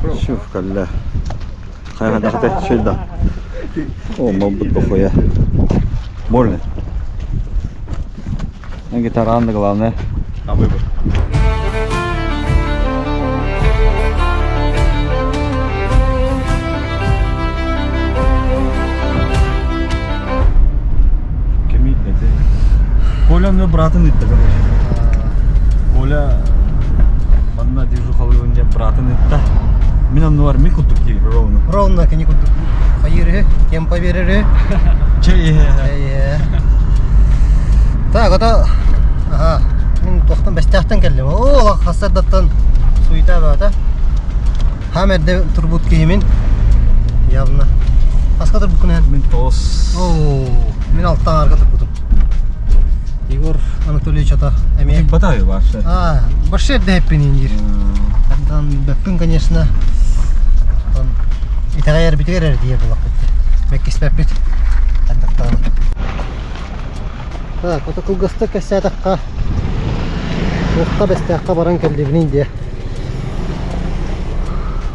Шуф кэллэ. Хайа шөйда. О, мобут дохуя. Больно. Гитаран главное. На выбор. Кими эти? Коля мне братын итте, короче. Коля манна движухалыгын дьэ братын итте. Мин оннугар ми курдук дии ровно. Ровно кини курдук хайыыры, темпа берери. Чэй Чэй. Так, ото аха, мин туохтан бэстээхтэн кэллим. Оо, хассардаттан суйта баата. Хам эрдэ турбут киһимин. Явно. Хаска турбуккун эн? Мин тоҕус. Оо, мин алтан арга турбутум. Егор Анатольевич ата эмиэ. Батаю вообще. А, вообще эрдэ эппин диир. Тан бэппин, конечно. Тан итэҕэйэрбитигэр эрэ диир буоллахпыт. Бэккиспэппит. Хайдахтаҕына. Так, ото кылгастык кэпсээтэххэ, туохха бэстээххэ баран кэллибиний диэ.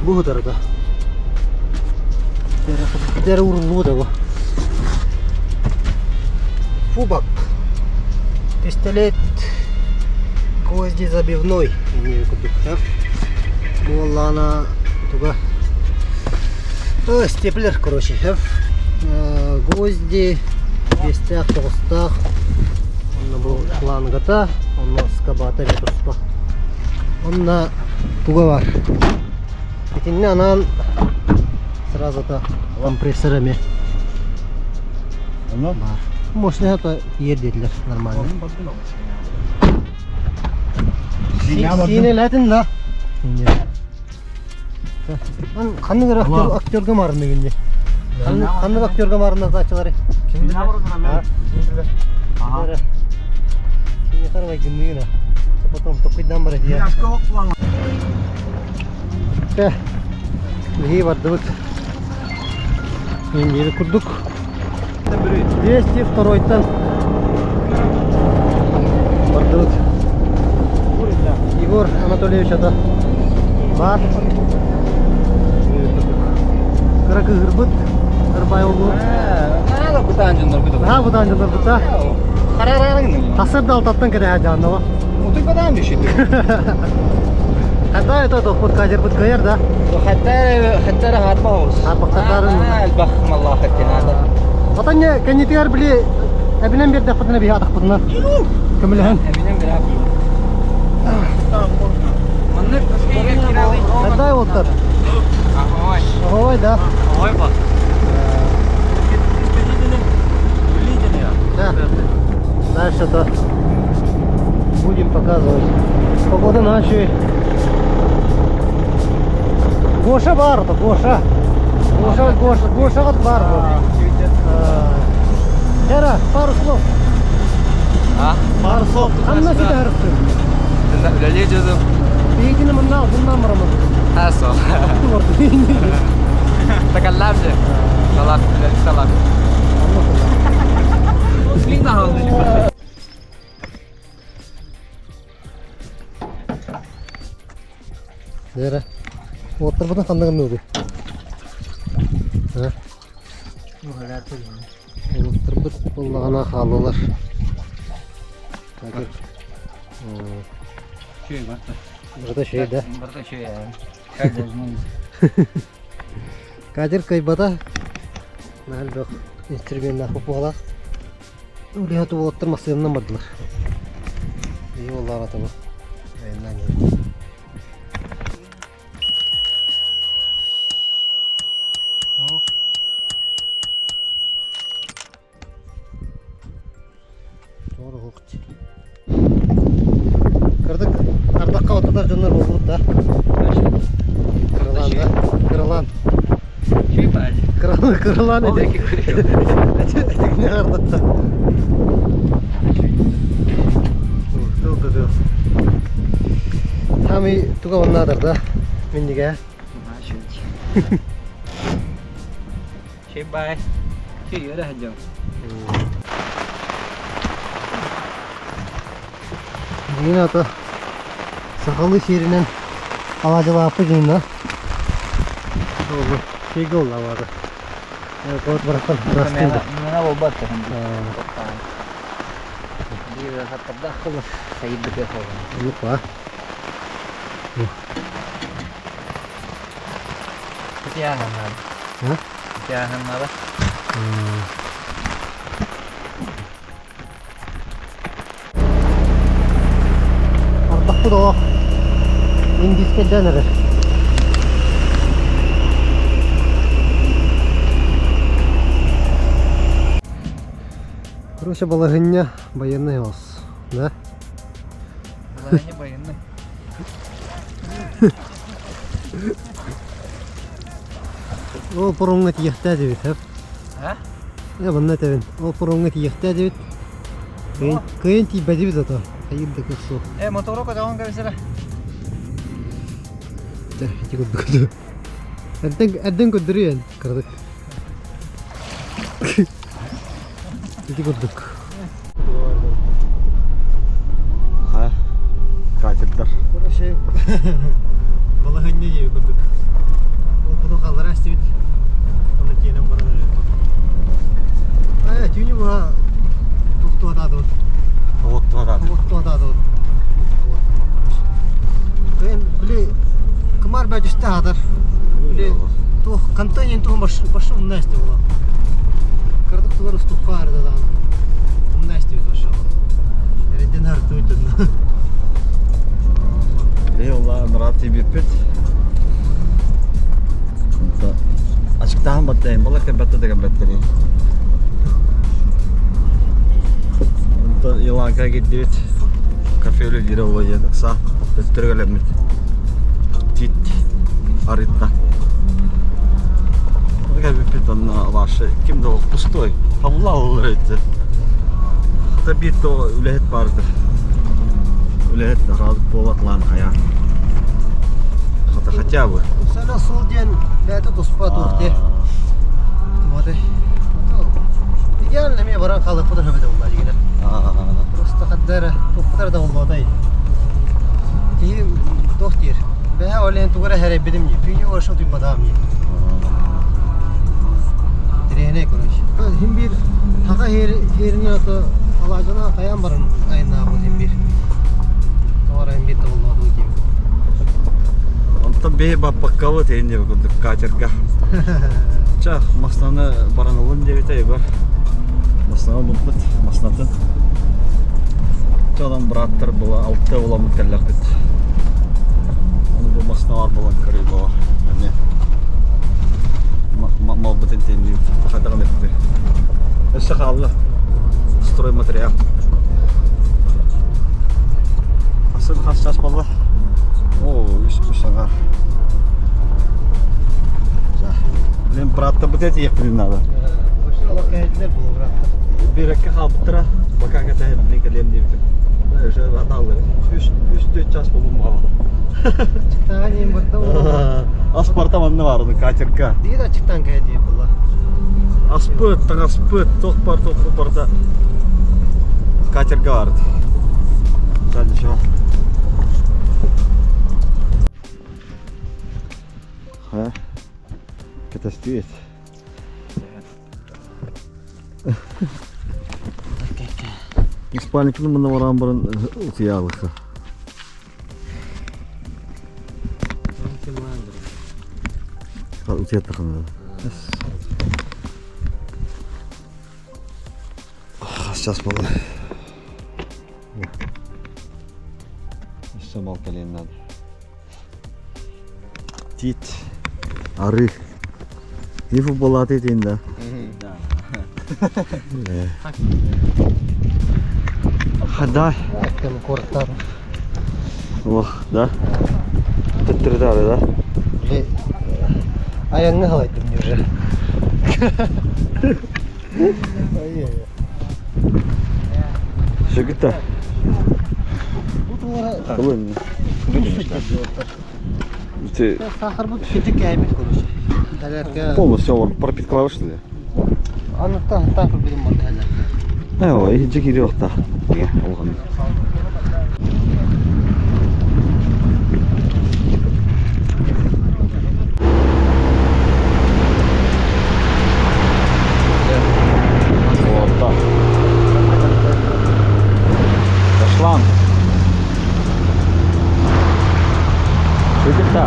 Бу утарыта. Дэрэ уруллубут бу. Фубак. Пистолет гвозди забивной эмиэ курдук. Буоллаана туга степлер, короче. Гвозди биэстээх, тоҕустаах. Онно бу шлангата, онно скобата эмиэ туспа. Онно туга бар. Итиннэ анаан сразу-то компрессор эмиэ Оно? баар. Мощный это тиийэр диэтилэр нормально. Сиинэлээтин да. Ханнык эрэ актерга маарынныгын дии. Ханнык актерга маарыннаатааччылары? Кинехар майгынныгын Потом токуйдан бар дии. Биһиги бардыбыт. Индири курдук. 202-тан бардыбыт. Егор Анатольевич ата баар. Кыра кыһырбыт ырбай олу. Наһаа бытаан дьоннор быта. Тасыр да алтаттан кэтэһэ дьааннаба. Хата это тохпут кадербыт кыайар да. Отон кэннитигэр били эбинэн биэрдэхпитинэ биһи атахпытынан көмөлөһөн. Хантай уоттар? Ой, да. Да. Дальше-то будем показывать. Погода ночи. Гоша бар, то Гоша. Гоша, Гоша, Гоша вот бар. Эра, пару слов. А? Пару слов. Ханна сите харыптын. Үлэлии дьодум. Биһигини мынна bundan барамын. Хасо. Такаллаам же. Салат, салат. Дээрэ. Уоттарбытын ханна гынныбытый? А? Уоттарбыт буоллаҕына хааллылар. Кадыр. Барыта үчүгэй да? Барыта үчүгэй Как должно быть. Кадыр кыайбата. Наһаа элбэх инструменнаах буолаах. Үлэһит уолаттар массыынанан бардылар. Биһиги уоллаах атабы айаннаан иһэбит. Кырдык ардахха оттотар дьоннор буолбут да. Кыралаан да. Кыралаан. Кыралаан кыралаан эти. Этигне ардахта. Тыл тыл. Хами туга оннаадар да. Миннигэ. Бай. Дьиҥин ата сахалыы сиэринэн алаадьылааппыт дьиҥ да. Сиги оллавады. Кот барахсан растылды. Мена болбат Биир хаттардаах кылы сайырдык холон. Лупа. Кутяхан надо. Кутяхан надо. Ардахпыт олох индийскэйдээн эрэр. Короче, балаһынньа военный ос, да? Балаһынньа военный. Ол паромҥа тиийэхтээ диэбит, сөп? А? Э, манна этэбин. Ол паромҥа тиийэхтээ диэбит. Кыайан, кыайан тиийбэтибит ото. Хайыр да кыах суох. Э, мотору көтөҕөн кэбисэрэ. Дьэ, ити курдук этэ. Эрдэн, эрдэн көрдөрүөн, кыратык. Ити курдук. Ха, катердар. Короче, балаһынньа диэби курдук. Ол буну халлара истибит. Оны тиэнэн баран эрэр. Ай, түүнү буха туохтуотаатыбыт. Оттуотаатыбыт. Оттуотаатыбыт. Кыйын, били, кымар бөтүстэ хатар. Били, туох, контейнер туһун баш, башы умна исти була. Кырдык тугар устухха арда даҕаны. Умна истибит башы. Эрэдден хартыбыт дьонно. Eyvallah Murat тиийбиппит. Ачыктаһан баттайын, балар кэлбэттэ да кэлбэттэрий. Онтон Иланка киирдибит. Кафе үлэлиирэ буолуо диэн ыкса төттөрү кэлэммит. Тиит арыытта. Кэлбиппит онно ваши ким да пустой. Табылла олор эти. Хата биир то үлэһит баардыр. Үлэһит разы буолат лаан хайа. Хата хотя бы. Сана сол диэн бэйэтэ туспа туох диэ. Вот. Идеально эмиэ баран хаалыахпытын сөп этэ буолла дьиҥинэ. Просто хадда эрэ туохпут да буолбатай. Киһи туох диир. Бэһэ ол иһин тугу эрэ сэрэйбитим дии. Түүнү вообще утуйбатаҕым дии. Тириэнэй короче. Хин биир хака хиэринэн ото алаадьына хайаан баран айаннаабыт хин биир. Тоҕо эрэ хин биир табыллыбатыбыт диэбит. Онтон биһи баппаккабыт иһин курдук катерга. Ча, маснаны баран ылын диэбитэ Егор. Маснаны булбут, маснатын. Ча бырааттар була алта буламмыт кэллэхпит. Ону бу масна бар буолан көрүй була. Эмиэ малбытын тиэнниибит. Хайдаҕын эппитэ. Өссө хаалла. Стройматериал. Хасын хас час буолла? Оо, үс үс аҥаар. Блин, братта бут этиэхпитин надо. Олох кэһэтилэр буолуо бырааттар. Биэрэккэ хаалбыттара, пока кэтэһэн блин кэлиэм диэбитим. Уже атааллар. Үс үс төрт час буолуом баҕа. Ачыктааҕа диэн барда буолуо. Аспарта манна баар, катерка. Биир ачыктаан кэһэтиэ буолла. Аспыт, таҥаспыт, туох бар, туох барда катерга баар. Да, ничего. Ха, кэтэстибит. Спальникны мында баран баран утуйаалыха. Утуяттахына. Сейчас буолла. Өссө мал кэлиэн надо. Тиит, арыы. Не футболлааты итин да. Хада. Кэм куораттаах. Ох, да? Төттөрү да? Били айаҥҥа халайдым дии уже. Ай-яй. Сүгүтэ. Бу туора Кылын. Ты сахарбыт сүтүк кээбит короче. Далерке полностью пропитка что ли? Анныттан хаттан көрбүтүм барда далерке. Э, иһирдьэ киириэхтаах. Улахан. Кытта.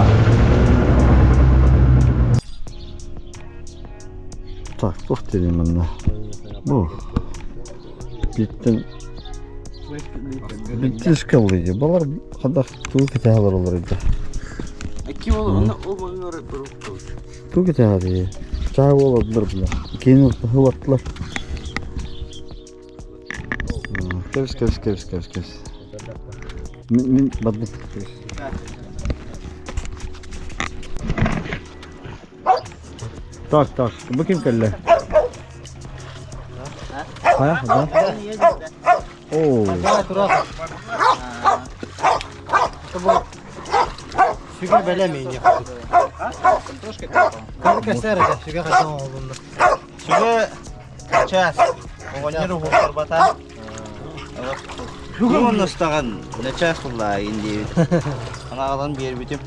Так, туох диэбин манна? Бу. Биттен Биттишка ыллыйды. Балар хадах туу кэтэһэлэр олоройду. Икки ол онно ол маңнары бір Туу кэтэһэри. Чаа буолардылар бile. Кейин хылаттылар. Кэбис, кэбис, кэбис, кэбис, кэбис. Мин, мин барбыт. Так, так, бу ким кэллэ? Хайа, да? Оо. Давай турах. Сүгэ бэлэм Кыргы кэсэр этэ, сүгэ хатан оҥоһулунна. Сүгэ час. Оҕонньор уһуктарбата. Бүгүн устаҕын начаас буллаа диэбит. Анаҕалан биэрбитим.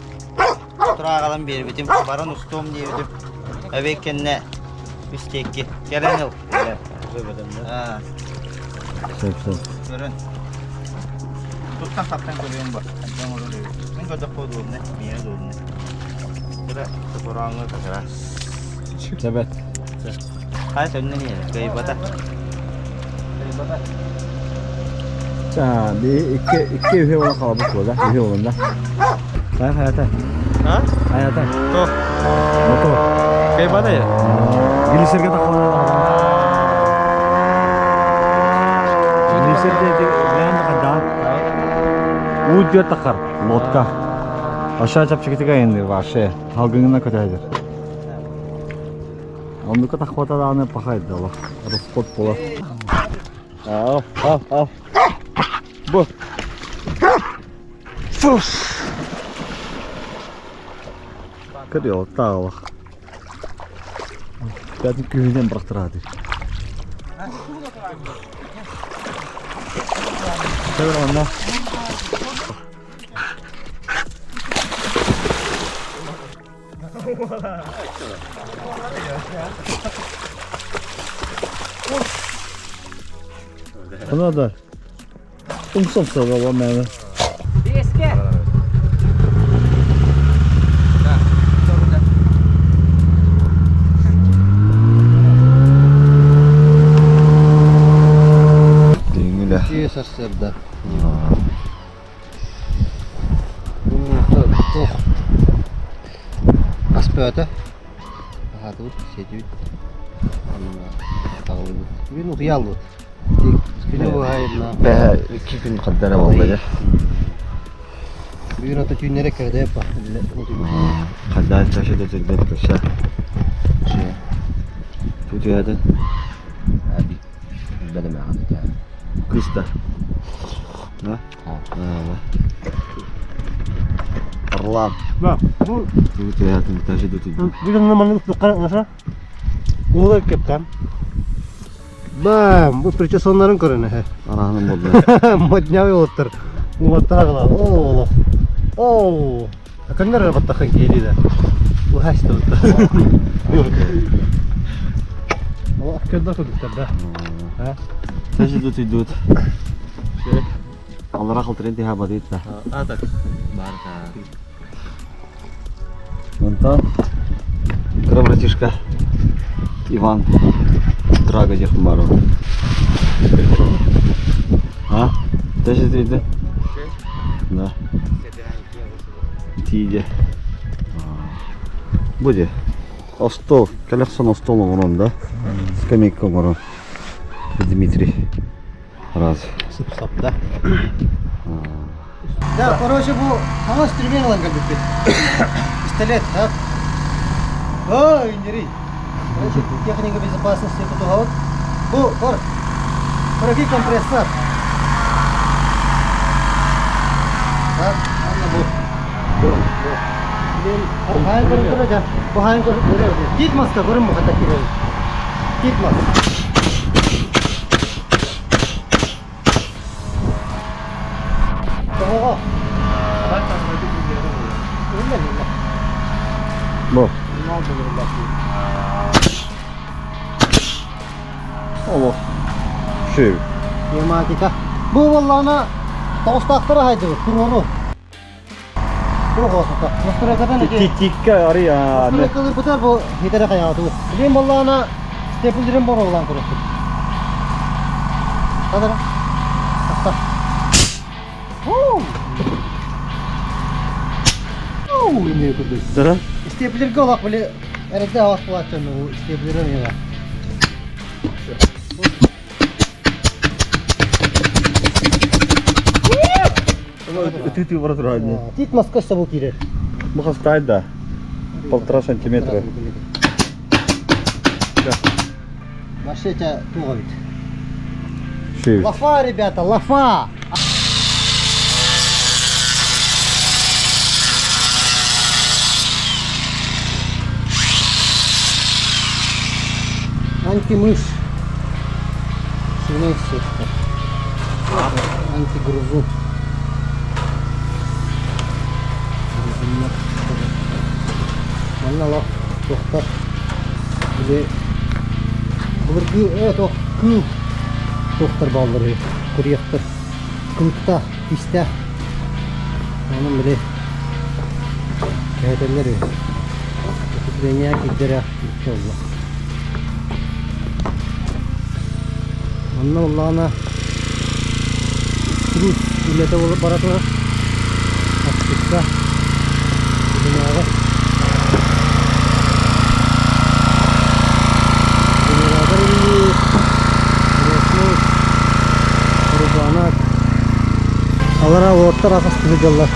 Турааҕалан биэрбитим. Баран устуом диэбитим. Эбиэт кэннэ үстиэкки. Кэлэн ыл. Аа. Сөп, сөп. Көрөн. Туттан хаптан көрүөм бар. Дьон оҥорор эбит. Мин көрдөххө удобно, миэнэ удобно. Кыра топорооҥҥо как раз. Сөбөт. Хай сөннөн иһэр, кыайбата. Ча, би икки икки үһү буолан хаалбыт буолла. Үһү буолан да. Хайа хайата? А? Хайата? То. Мотор. Кыайбата я. Глиссерге таххана. Глиссерде билэн хадаа. Уу түөрт тахар. Лодка. Аша чапчыкытыга айанныыр вообще. Салгыҥына көтөөдүр. Оннука тахпата даҕаны пахайда олох. Расход буолар. Ал, ал, ал. Бу. Фуф. Көрүө, таалах. Пятый күһүнэн бырахтарааты. Чэ, онно. Оно да. Умсомсо да мээнэ. Биэскэ. Деңиле. Тиэ сарсыарда. Туох ас бөҕөтө аһаатыбыт, сиэтибит, таҕыллыбыт. Бүгүн утуйааллыбыт. Күнү быһа Бэһэ икки күн хардара буолла дьэ. Бүгүн ото түүннэрэ кэрдэ па. Хаддаан чаша да түрбэт көрсө. Тутуйатын. Кыста. Да? Орлан. Да, бу Тутуйатын тажы да түрбэт. бүгүн маннык туққан наша. Уолай кептен. Бам, бу причесоннарын көрөн эһэ. Араһынан болду. Моднявый олуттар. Уоттара кыла. Оо, оо. Аканнар баттахан киэли да. Ухасты бутта. Ол аккердар курдуктар да. Тажы да түрбэт. Аллара халтырын тиһа бадыйт да. А так. Барка. Онтон кыра братишка Иван Драго диэх баар А? Даже ты Да. Тиийдэ. Бу дии. Остуол. Кэлэхсэн остуол оҥорон да. Скамейка оҥорон. Дмитрий. Раз. Сып-сап да. Да, короче, бу хаҥас түрмэн ылан кэлбиппит. Пистолет, а? Ой, нерий. Короче, техника безопасности тутуһабыт. Бу, кор. Короки компрессор. Так, анна бу. Бу. Блин, хаайын көрөн турар да. Бу хаайын көрөн Тиит маска көрөн бу хата кирен. Тиит мас. Тоҕоҕо. Иллэ иллэ. Бу. Олох. Шөй. Пневматика. Бу буоллаҕына тоҕустаахтара хайдыбыт, туруору. Туох оҕосута. Настройкадан ити. Тикка арый Настройкалыырбытар бу хитэре хайаҕатыбыт. Билин боллаана степлерин боруолаан көрөспүт. Тадара. Тахта. Дара? Степлерге олақ били эрэгде авас булааччан степлерин яга. Ытыы бара турар Тит маска сабыл киирэр. Бу хастай да. Полтора сантиметра. Вообще это туго ведь. Шесть. Лафа, ребята, лафа! Антимышь. Свиной сетка. Антигрызун. Грызуннар. Манна лох тохтар. Били былыргы э тох кыыл тохтар бааллар куриехтар кылыкта истэ онон били кэһэтэллэр үһү Утепление кирдэрэ бүттэ буолла. Онно буоллаҕына трус үлэтэ бара турар. Астыкка күнүнээҕи генератор үлэлиир, ресурс, рубанок. Алара уоттар асастыы сылдьаллар.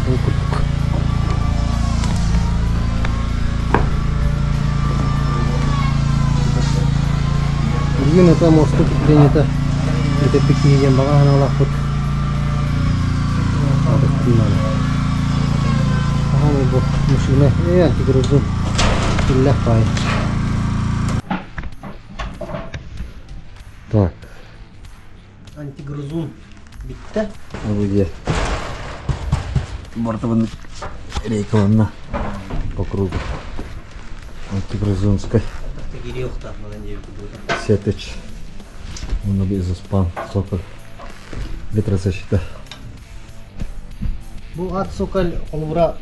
Ол курдук. Бүгүн это мосту принято бүтэрбит киһи диэн баҕа санаалаахпыт. Аһан бу машина антигрузун иллэх баай. Так. Антигрызун бүттэ. Бу Бортовын рейкаланна по кругу. Антигрызунскай. Сетыч. Онно изоспан, сокол. Ветрозащита. Бу ат сокол холобура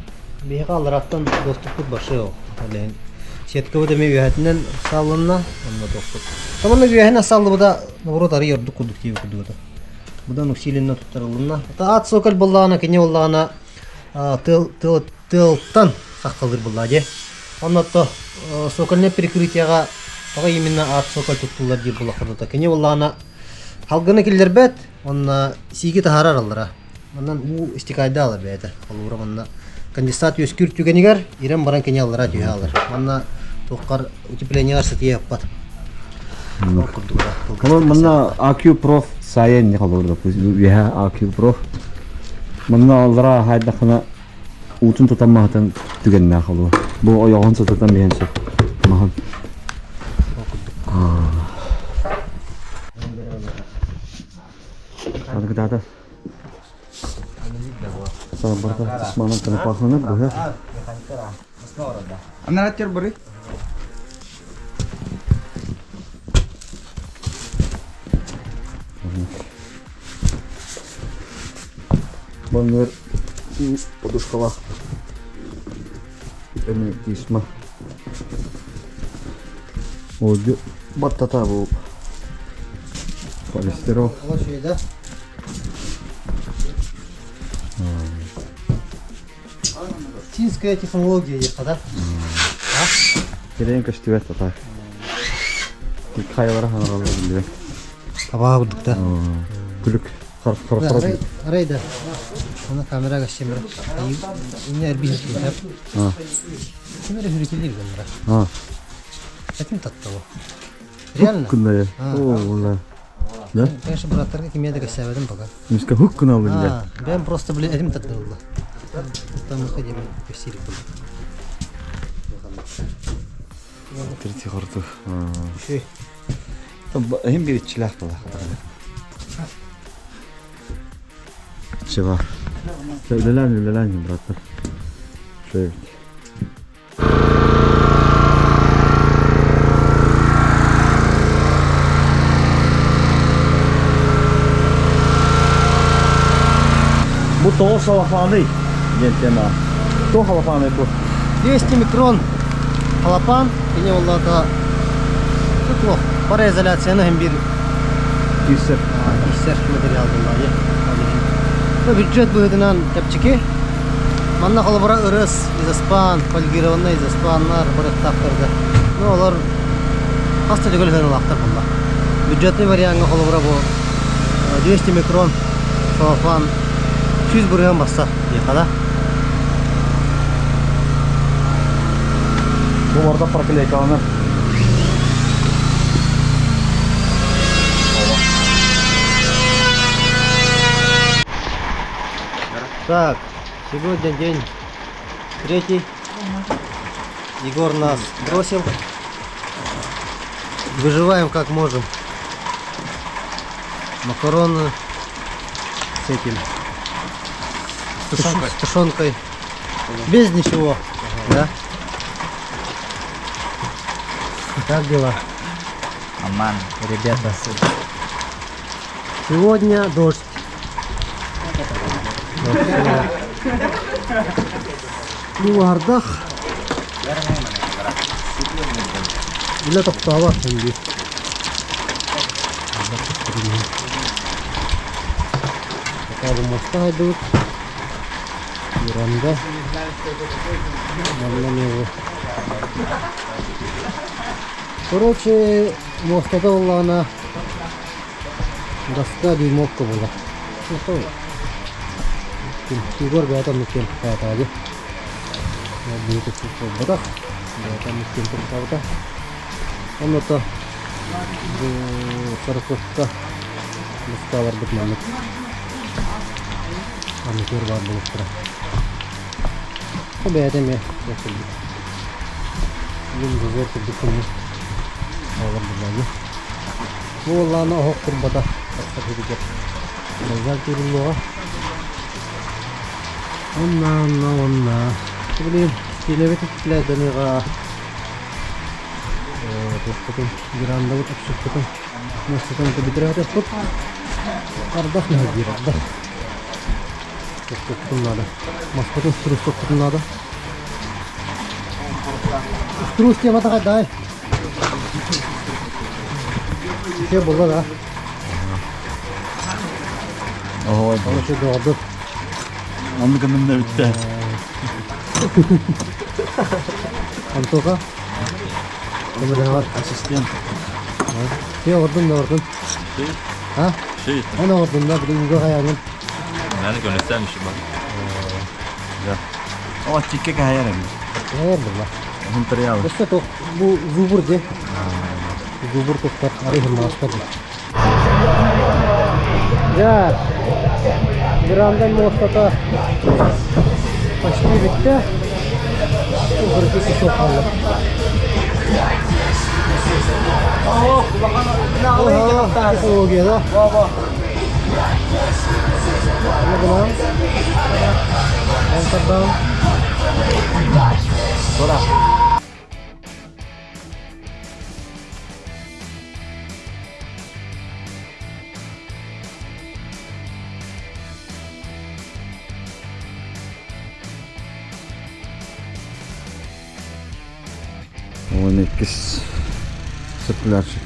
биһиэхэ аллараттан доступпут большой ол. Олehen сеткабыт эмиэ үөһэтинэн саалланна, онно тохпут. Таманна үөһэнэн сааллыбыта наоборот арый ордук курдук диэбит курдук Будан усиленно туттарылынна. Ат сокол буоллаҕына кини буоллаҕына тыал тыал тыалтан хаххалыыр буоллаҕа дии. Онно сокольное перекрытиеҕа тоҕо именно ат сокол туттуллар диир буоллахха кини буоллаҕына халгыны киллэрбэт уонна сииги таһаарар аллара. Манан уу истекайда алар бэйэтэ. Холобура манна конденсат үөскүүр түгэнигэр ирэн баран кини аллара түһэ алар. Манна туоххар утеплениеҕар сытыйа ыппат. Ол курдук Холобур манна AQ Prof сайын холобур допустим үөһэ AQ Prof манна аллара хайдахына уутун тутан маһытын түгэннээх холобур. Бу ойоҕун сытытан биһэн сөп. Маһын. Адыгдата. Барда тысманан тыныпахланыр быһа. Анараттер бары. Баннер подушкалах. Эми тисма. Олдю баттата бу холестерол. Да? Финская технология ехала, да? Керен көстүбэт ата. Хайалара ханаралар билбэт. Табаа курдук да. Күлүк хар хар хар. Арай да. Она камера кащемер. Инне эрбин А. Кимер хүрүтүлүр гыннара. А. Этим таттабы. Реально? Күннәре. О, ула. Да? Конечно, браттарга кимия да кэсээбэтим пока. Миска хук күн алын да. Бэм просто, блин, этим таттылла. Там выходим, кэсири Третий хорту. Үшүй. Hem bir içilah була. Чего? Үлэлээн үлэлээн браттар. Шөйт. Бу тоҕо салафаный диэн тема. Тоҕо халафаный бу? 200 микрон халапаан, кини оллата туох пароизоляцияны иһин биир Киирсэр. Киирсэр материал буолла. Ну, бюджет быһыытынан чэпчэки. Манна холобура ырыс, изоспан, фольгированный изоспаннар барыахтаахтарга. Ну, олор хас да төгүл сыаналаахтар буолла. Бюджетный вариаҥҥа холобура бу 200 микрон целлофан 100 бырыһыан барсар диэххэ да. Бу барда проклейкаланар. Так, сегодня день третий. Егор нас бросил. Выживаем как можем. Макароны с этим. С тушенкой. С тушенкой. Без ничего. Да? Как дела, Аман. Ребята? Сегодня дождь. Дождь. Ну, ардах. Үлэ тохтообот диир. Пока бу муоста хайдыбыт. Веранда. Манна эмиэ Короче, муостата буоллаҕына доска дюймовка буолар. Егор бэйэтэ оннук киэн туттаатаҕа дии. Биһиги буолбатах. Бэйэтэ оннук киэн туттаабыта. Онно бу сорокутта доскаларбыт маннык арматура баар буолуохтара. Бэйэтэ эмиэ курдук. Бу курдук көмүс оҕолор буоллаҕа. Бу буоллаҕына оһох турбата тахсар сиригэр базар тууруллуоҕа. Онна, онна, онна. Блин, киинэбит иттилээдэниҕа туохпутун, верандабыт общеппутун муостатын бүтэрээтэхпит. Ардах нэһилиир, ардах. Туохпутун наада. Маспытын струс наада. Струс темата хайдай. Все было, да? Ой, Короче, доҕордук. Оннук гынным бүттэ. Антоха. Көмөлөһөр. Ассистент. Все оҕордун да оҕордун. А? Şey, Эн оҕордун да, билигин хайаҥын. Yani gönülsenmişim bak. О, тикке кахайар эми. Хайар буолла. Материал. Өссө туох бу зубр де. Зубр туттар арыһыммаастар. Дьэ, веранда муостата почти бүттэ. Бір кусок қалды. Ага, технология, да? Ano Enter down. Тура. 12 циркулярчик.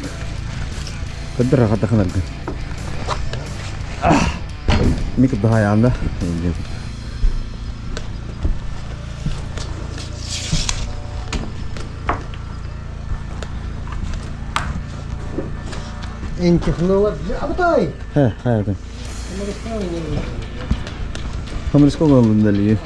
Кыдыр хатахынаргын. Мик daha ayağında. Эн технология. Абытай! He, hayatım. Kamerası olmalı deli.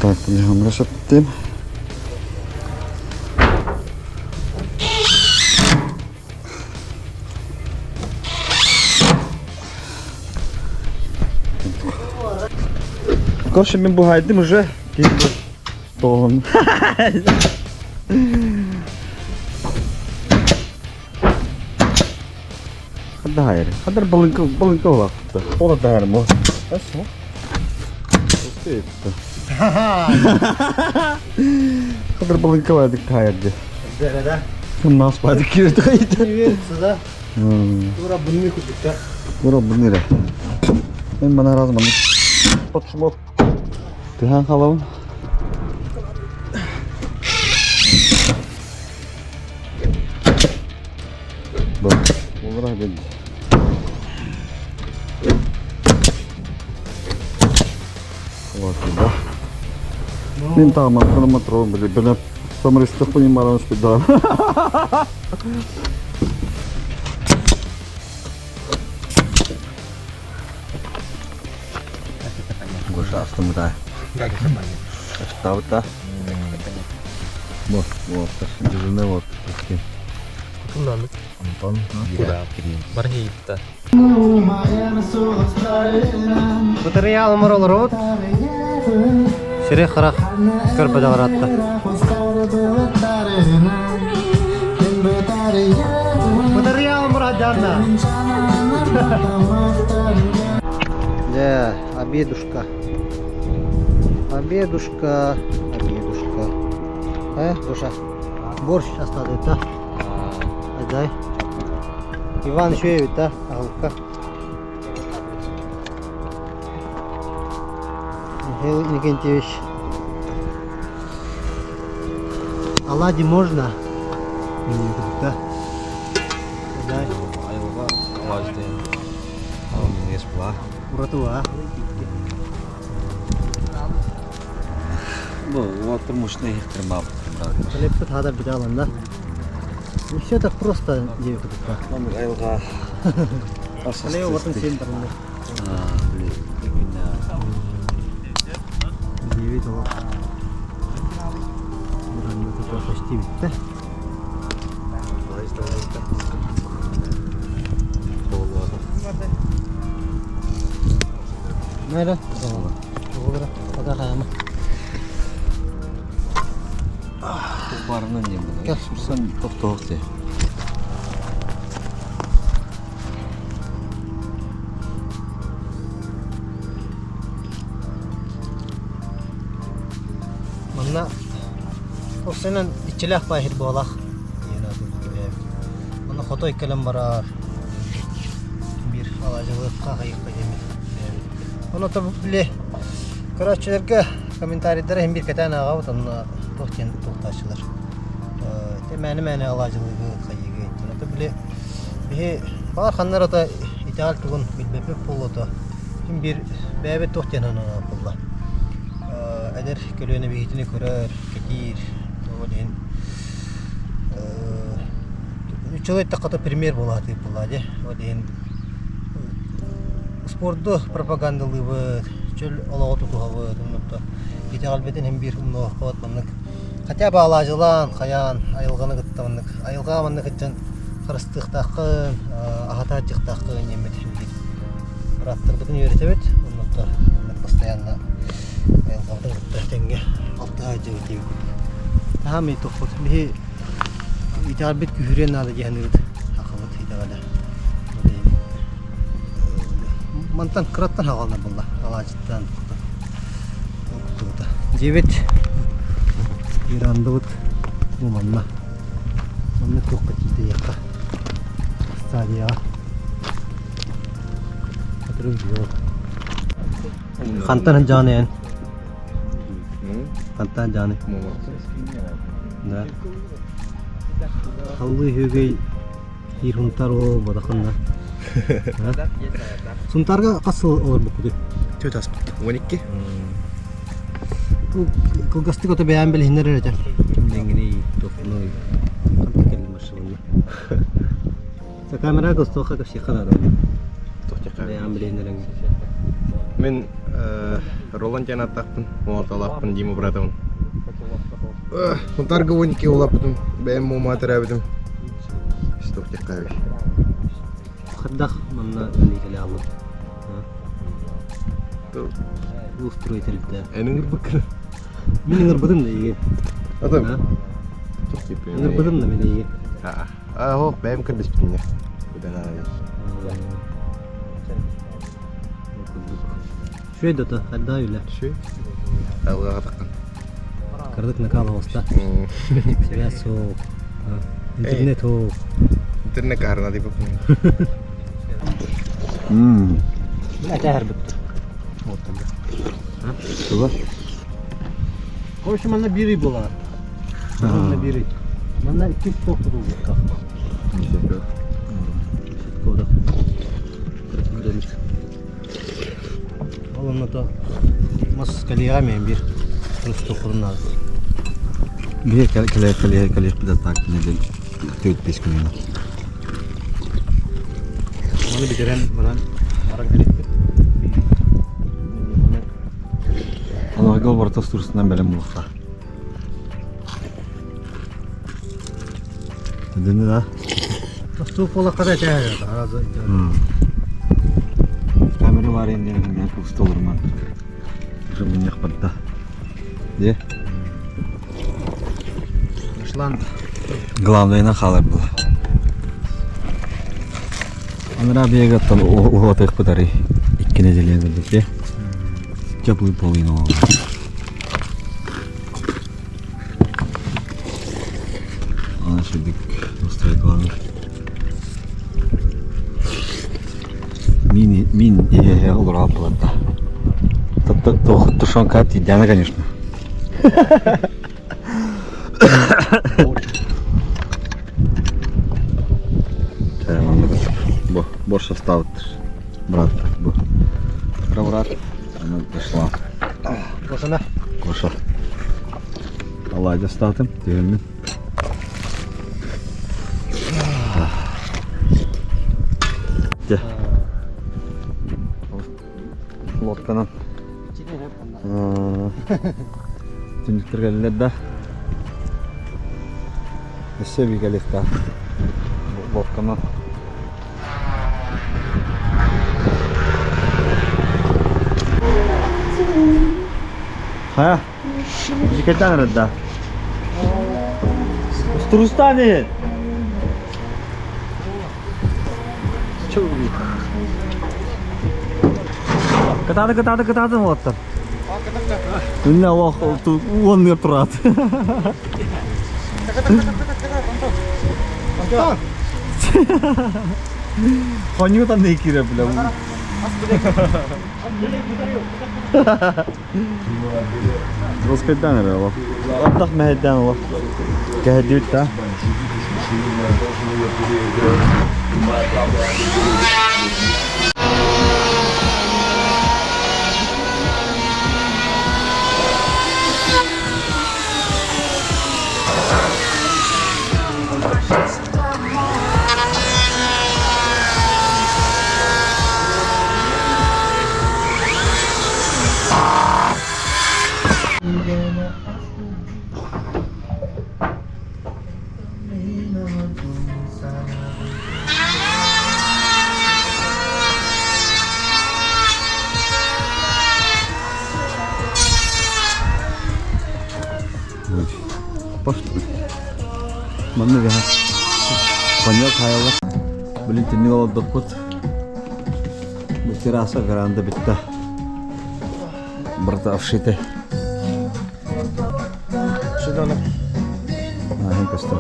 Так, hamura sattım. Короче, мен бу хайдым уже. Тоғын. Хаддар хаддар балынка балынка улаатта. Ола даһар мо. Эсо. Хаддар балынка бадык таярды. Да. Нас бадык кирди кайда. Не верится, да? Тура бунны купить, Тура бунны ре. Мен мана разы мана. Отшмот. Тыхан халабын. Бу. Олара бен. Вот, да. Мин тааман хронометром били били самрыстыхпын баран спида. Гоша астымыта. Астабыта. Бу, вот, дежурный вот. Антон. Куда? Баргейтта. Батарея алмар рот. Сире харах көрбөдө баратта. Батарея алмар аджанна. Да, обедушка. Обедушка, обедушка. Э, Гоша, борщ осталось, да? Дай. Иван еще едет, да? Агалка. Михаил Иннокентьевич. Оладьи можно? Да. Дай. Айылға алажды. Ал була. Уратуа. Бу, вот мощный ихтирма. Хлеб хада бедалан, да? Не все так просто, девка. Айылға. Хлеб вот он семь там. Блин. Девять ол. Почти битте. Nerede? Olur. Hadi kayama. Барынан не было. Сурсан тоқтоқ де. Манна Осенен ичилэх баһир буолах. Онно хотой кэлэн барар. Бир алажылыкка кайыкка демит. Оно то биле көрөчүлөргө комментарийдер hem бир кетен ага онно туох диэн туохтаачылар. Те мэни мэни алажылыгы кайыгы. Оно биле биһи бар ханнар ата итаал тугун билбеппит буолуото. Хим бир бэбэ туох диэн анана буолла. Эдэр көлүөнэ биһитини көрөр, кэтиир, тоҕо диэн Үчүгэй таххата пример буолаатыы буоллаа дьэ. Ол иһин спорду пропагандалыыбыт, чөл олоҕу тутуһабыт, оннук итэҕэлбитин иһин биир умнуохпут маннык хотя бы алаадьылаан, хайаан, айылҕаны кытта маннык айылҕаҕа маннык сылдьан харыстыахтааххын, аһатааччыхтааххын диэммит иһин биир бырааттарбытын үөрэтэбит, оннук маннык постоянно айылҕабытын кытта тэҥҥэ алтыһа сылдьабыт диэбит курдук. Таһаамый тохпут биһи итэҕэлбит күһүрүөн наада дии саныыбыт сахабыт итэҕэлэ. Мантан кыраттан хаҕаланар буолла алаадьыттан тугута. Дьиэбит верандабыт бу манна. Манна туохха тиийдэйиэххэ стадияҕа. Хантан сылдьаҕын эн? Хантан сылдьаҕыный? Да. Халлыы үһүгэй Биир Сунтаар уол бодохунна. Сунтаарга хас сыл олорбуккутуй? Төрт аспыт. 12. Кылгастык ото бэйэм билиһиннэр эрэ Кимнэҥиний, туохпунуй? Хантан кэллим маршрутна. Камера гостуоха кэпсиэххэ наада. Бэйэм билиһиннэрэҥ. Мин Роланд диэн ааттаахпын, Уолталаахпын Дима братабын. Сунтаарга 12 улааппытым, бэйэм муома төрөөбүтүм. Стохтехкави. Хайдах манна үлэлии кэлэ хааллым. Устроитель Эн ыҥырбыккын. Мин ыҥырбытым да игин. Ата. Ынырбытым да мин эйигин. Аа, оо, бэйэм көрдөспүтүм дьэ. Бүтэн аҕай. Үчүгэй да то, хайдаа үлэ. Үчүгэй. Алҕаҕа таххан. Кырдык накал оҕуста. Связь суох. Интернет суох. Интернет каһарына дип. Этээр бүттү. Туга? В общем, манна биир ый буолар. Манна биир ый. Манна иккис туох тутуллубуттар. Ол онно то мас кэлиэҕэ эмиэ биир тустуохпутун наада. Биһи кэлэ кэлэ кэлиэхпит так недель төрт бес күнүнэн. Маны бүтэрэн баран баран кэлиэхпит. Аларга барыта устурсунан бэлэм буолуохтаах. Дыны да? Тостуу буолахха этэ аразы. Камера бар енді мен уста олурман. Уже мунньах барда. Де? Шланг. Главное хаалар була. Анара биэгаттан уотык бытары икки неделя курдук Теплый половину. Ана шедик устраивали. Мин мин олор алпылатта. Тушенка тидяна, конечно. Бу борщ оставыттыр. Брат, бу. Брат, она дошла. Кошана. Коша. Алладья астаатым, түһэммин. Дьэ. Лодканан түннүктэр кэллилэр да. Өссө эбии кэлиэхтээх. Лодканан. Хайа, Жикетан эрэ Устурустан Кытааты, кытааты, кытааты уолаттар. Үннэ олох уонныыр тураат. Антон! Хонньуу танныы киирэр бля. Роскайдан эрэ олох. Ардах мэһэйдээн олох. Кэһэрдибит да. Манна бэһэ коньяк хаайаллар. Блин, түннүк олордохпут. Бу терраса веранда бүттэ. Барыта обшиты. Аһын көстөр.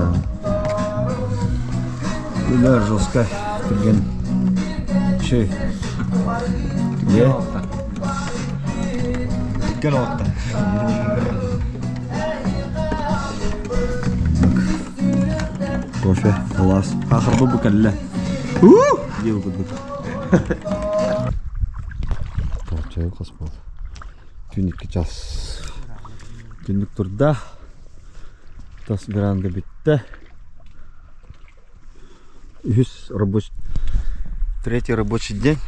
Үлэр жестко түрген. Чөй. Е? Түрген оҕотто. Кофе, глаз. Ахырбы бу кэллэ. Диэбит курдук. Чай хас буол. Түүн икки час. Түннүк турда. Тас веранда бүттэ. Үһүс рабочий третий рабочий день.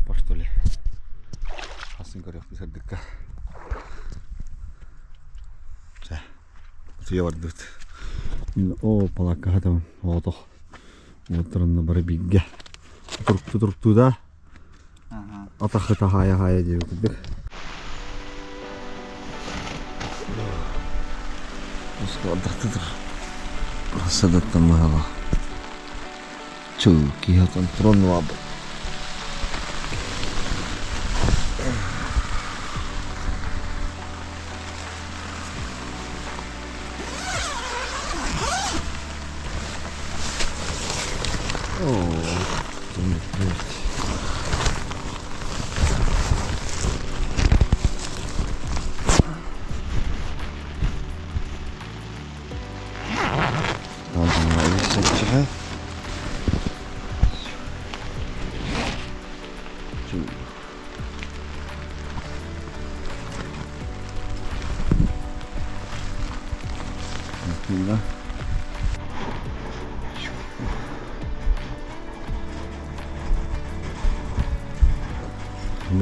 По что ли? Хасын көрүөхпүт сырдыкка. Чэ, утуйа бардыбыт. Мин оо палаакка хатабын оҕотох уоттарынна бары бииргэ туруктуу туруктуу да атахыта хаайа хаайа диэбит курдук. Ардахтыдыр. Садаттан быһалаах. Чыл киһи отон туран баабыт.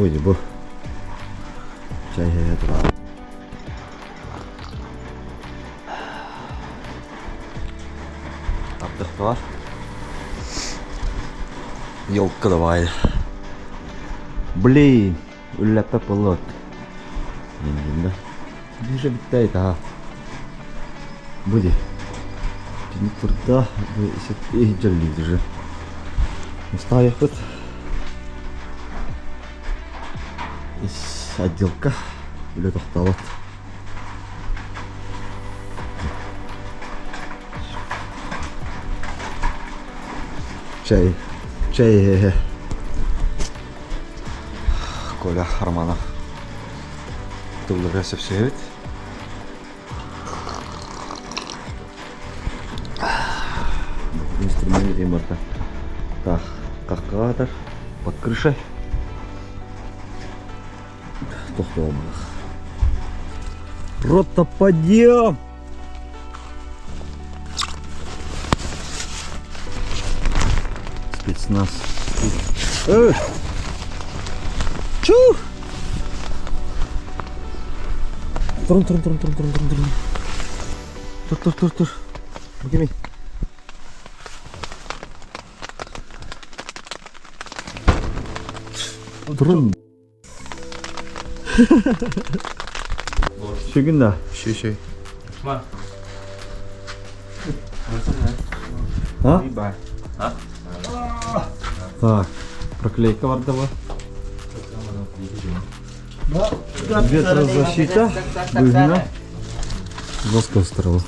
Бу бу. Чай турар. Ардах Елка давай. Блин, үллэппэ болот. Енді Бije bitti daha. Бу ди. Түнүк турда бу иһдьэллиир. Устаайахпыт. Ис отделка үлэ тохтообот. Чай, чай, Коля Романов. Тыллыга сөпсөбүт. Инструмент диэн барыта таах хаххаатар под крышей тохтоомах. Рота подъем! Спецназ. Э! Чу! Турун, турун, турун, турун, турун, турун, турун. Тур, тур, тур, тур. Бу кимий? Турун. Сүгүн да. Шүй-шүй. А? Так, проклейка вардава. Ветрозащита. Быгна. Жестко устроил.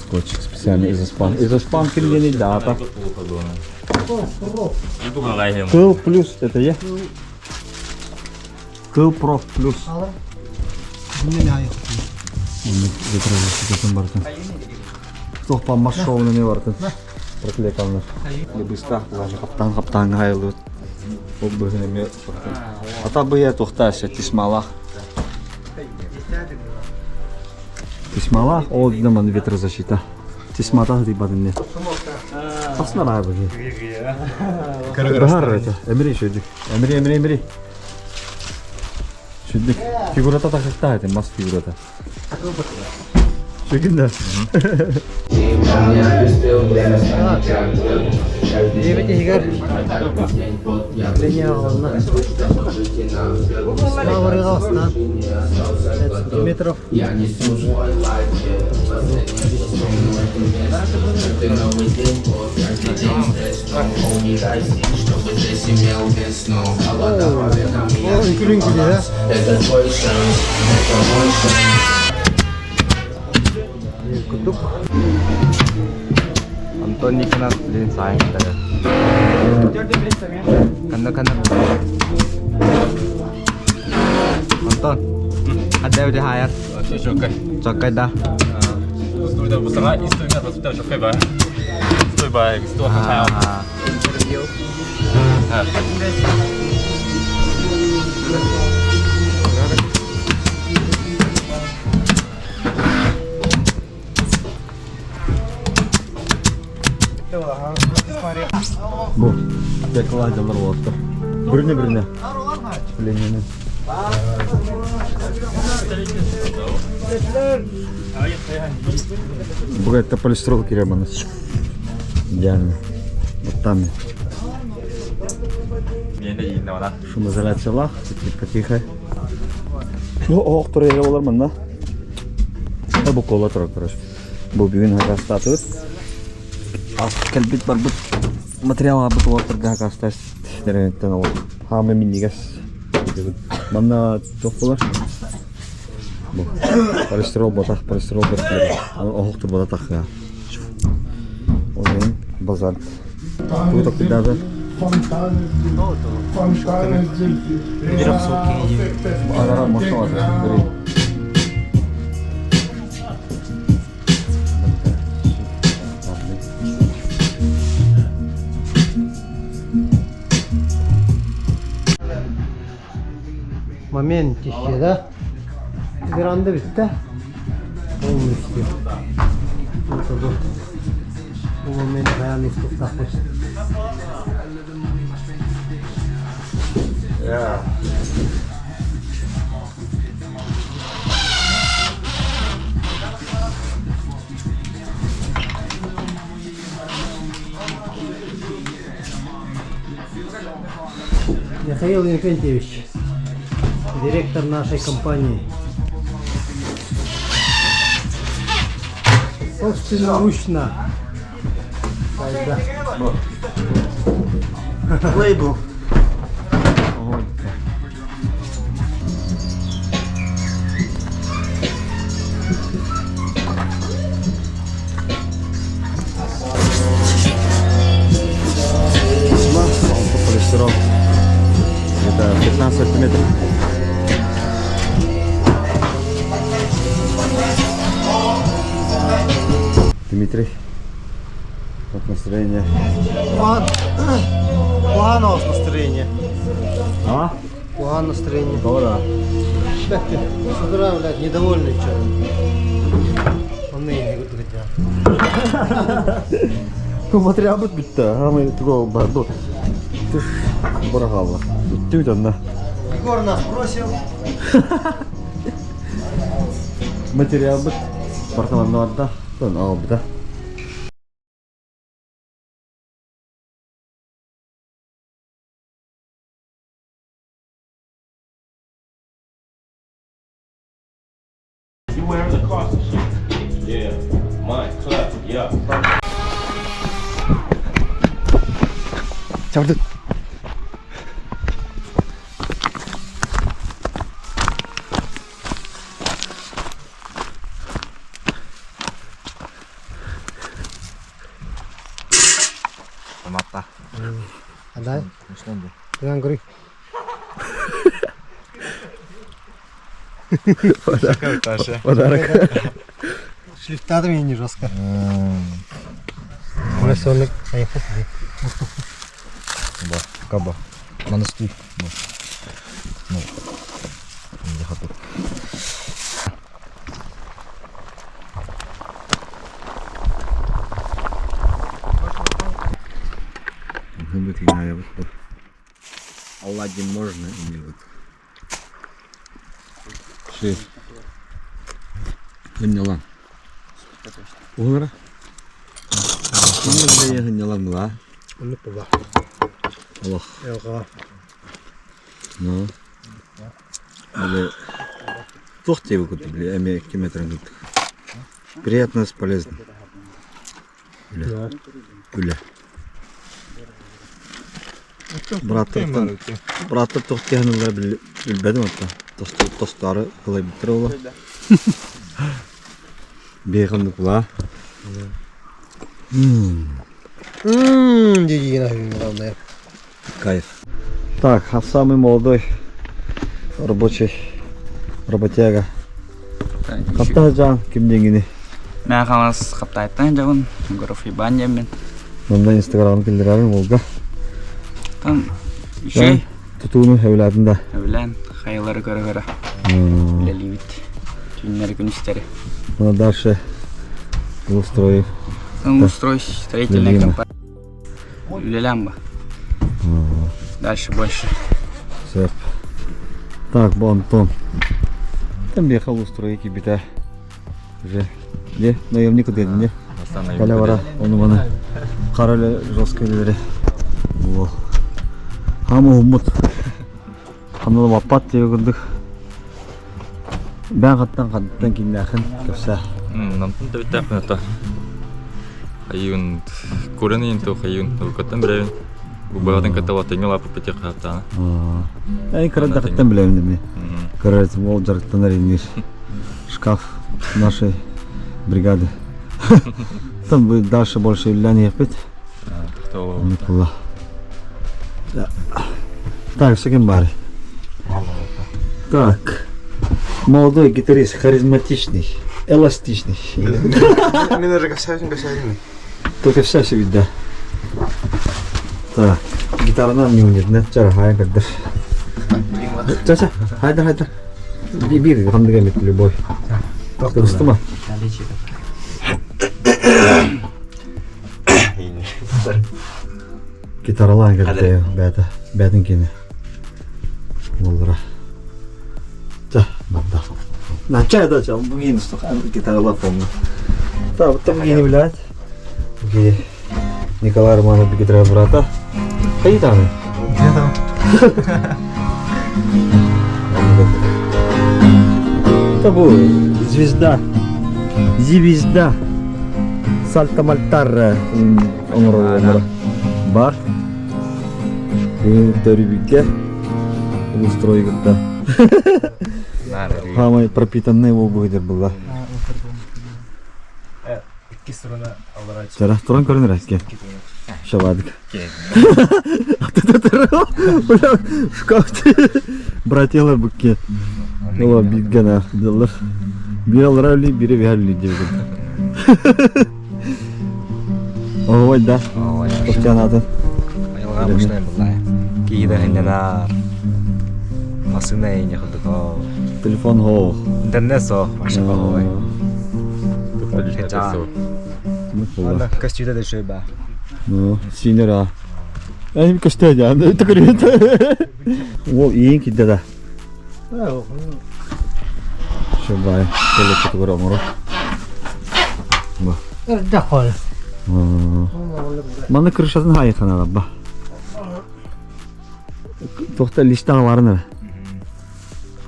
Скотчик специальный изоспан. Изоспан кирдени дата. Тыл плюс, это я? Тыл проф плюс. Ветрозащита бартын. Тохпа машоуны не бартын. Проклейкалар. Лыбыста, хаптан хаптан гайлы. Ол быһын эме Ата быйа тухташа тисмалах. Тисмалах, ол динаман ветрозащита. Тисмата дибадын не. Тасна рай быһы. Бахар это. Эмри шүдүк. Эмри, эмри, эмри. Шүдүк. Фигурата тахта это, мас фигурата. Шүгүн да. Дебет иһигэр линия аҕалынна. Саабарыга бастаан 5 сантиметров. О, үҥкүлүн күлү, Курдук. Антон Никонов блин сайын кытары. Ханна ханна. Антон. Хадда өте хайар. Чоккай да. А. Бу. Бекладалар болоттор. Бирине бирине. Ленини. Бу это полистирол кире Идеально. Вот там. Шумоизоляциялаах, тихо. Ну, оох тур эре болар манна. Да бу кола турар, короче. Бу бүгүн хакастаатыбыт. Кэлбит барбыт материал аабыт уолаттарга хакастас дэрэнэттэн ол хаамы минньигэс. Манна туох буолар? Бу полистирол ботах, полистирол бэртилэр. Оһох турбата тахха. Ол иһин базальт. Тугу токуйдаата? Анара машина бар. Момент еще, да? Веранда бүттэ. Полностью. Вот бу. Бу момент хайаан устуохтаахпыт. Yeah. Михаил Иннокентьевич, директор нашей компании. Собственноручно. Да. Лейбл. Полистирол. Это 15 сантиметров. Дмитрий, как настроение? Куһаҕан настроение. А? Куһаҕан настроение. Да. Так ты с утра, блядь, недовольный что? Он и не хотел. Материалбыт бүттэ. Хамай тугу барду. Туш барахалла. Бүттүбүт онно. Егор нас бросил. Материалбыт бартаманна барда. Тон аҕалбыта. You wearing the cost and shit. Yeah. Mine, clap, yeah. Чабырды. Матта. Адай. Тынан көрүй. Подарок. Шлифтады меня жестко. Сонник. Поехал себе. Да, каба. Монастырь. Ну. Не хату. Оладьи можно или вот? Шеф. Гыннялан. Угара? Мында гыннялан була. Оннук була. Олох. Элга. Ну. Били туох диэбит били эмиэ 2 метр курдук. Приятно с полезным. Үлэ. Үлэ. Бырааттар бырааттар туох тиһаналлара билбэтим отта. Тостары кылайбыттар ола. Бейханнык була. Ммм, дии главное. Кайф. Так, а самый молодой рабочий работяга. Хапта жан ким деңгини? Мә хамас хаптайтан жабын, Егоров Иван жемин. Мында инстаграм килдерәбин Волга. Там еще Тутууну хәвләдин да. Билен хайылары көрө көрө. Лелибит. Түннәр күнүстәре. Мына дальше устрой. Там устрой строительная Лелима. компания. Үлелән ба. Дальше больше. Сөп. Так, бу Антон. Там бехал устройки бита. Уже. Не, наемник дедин, не? Каля бара, оны мана. Каралы жестко элери. Бу. Хамы умут. Хамны баппат деп кырдык. Бээн хаттан хаттан кимнээхин кэпсээ. Намтан төрүттээхпин ата. Хайыын куран иин ту хайыын уруккаттан билэбин. Убаҕатын кытта ватыҥҥа лааппыт хааттаана. Эй кырадахыттан билэбин эми. Кырарытым ол дьарыктанар инир. Шкаф нашей бригады. Там бы дальше больше үллэн иэппит. Никола. Так, все кем бары. Так. Молодой гитарист, харизматичный, эластичный. Мен уже касаюсь, касаюсь. Только вся все видно. Так, гитаранан не унит, чара хай кадыр. Ча-ча, хайдар, хайдар. Бир, хандыга мет любовь. Кырыстыма. Гитаралаан кэлтэ бэйэтэ бэйэтин киэнэ буоллара. Ча, барда. Нача да ча, бүгін устук гитаралап помню. Та, вот там гини билет. Николай Романов гитара брата. Хай там. Где там? Это был звезда. Звезда. Сальта Мальтарра. Оҥороллоро. Бар. Төрүбүккэ. Устройгытта. Хамай пропитанный болбугдер была. Икки сторона аллара Чара, туран көрүнөр әске. Шабадык. Бля, шкафты. Братьялар букке. Ола биггана дылар. Бири аллара өлі, бири бихар өлі деп. Ой, да. Тоқтянатын. Айылға машина булла. Киида хиннанар. Машина ине худуко. Телефон хо. Интернет со машина хой. Ладно, Костюда дешевле ба. Ну, синера. Ай, көстө жа, түкүрүт. Ол иин кидде да. Шыбай, келе кетугөр оңоро. Эрдэ хоол. Маны крышасын хайыкана ба. Тохта листан ларына.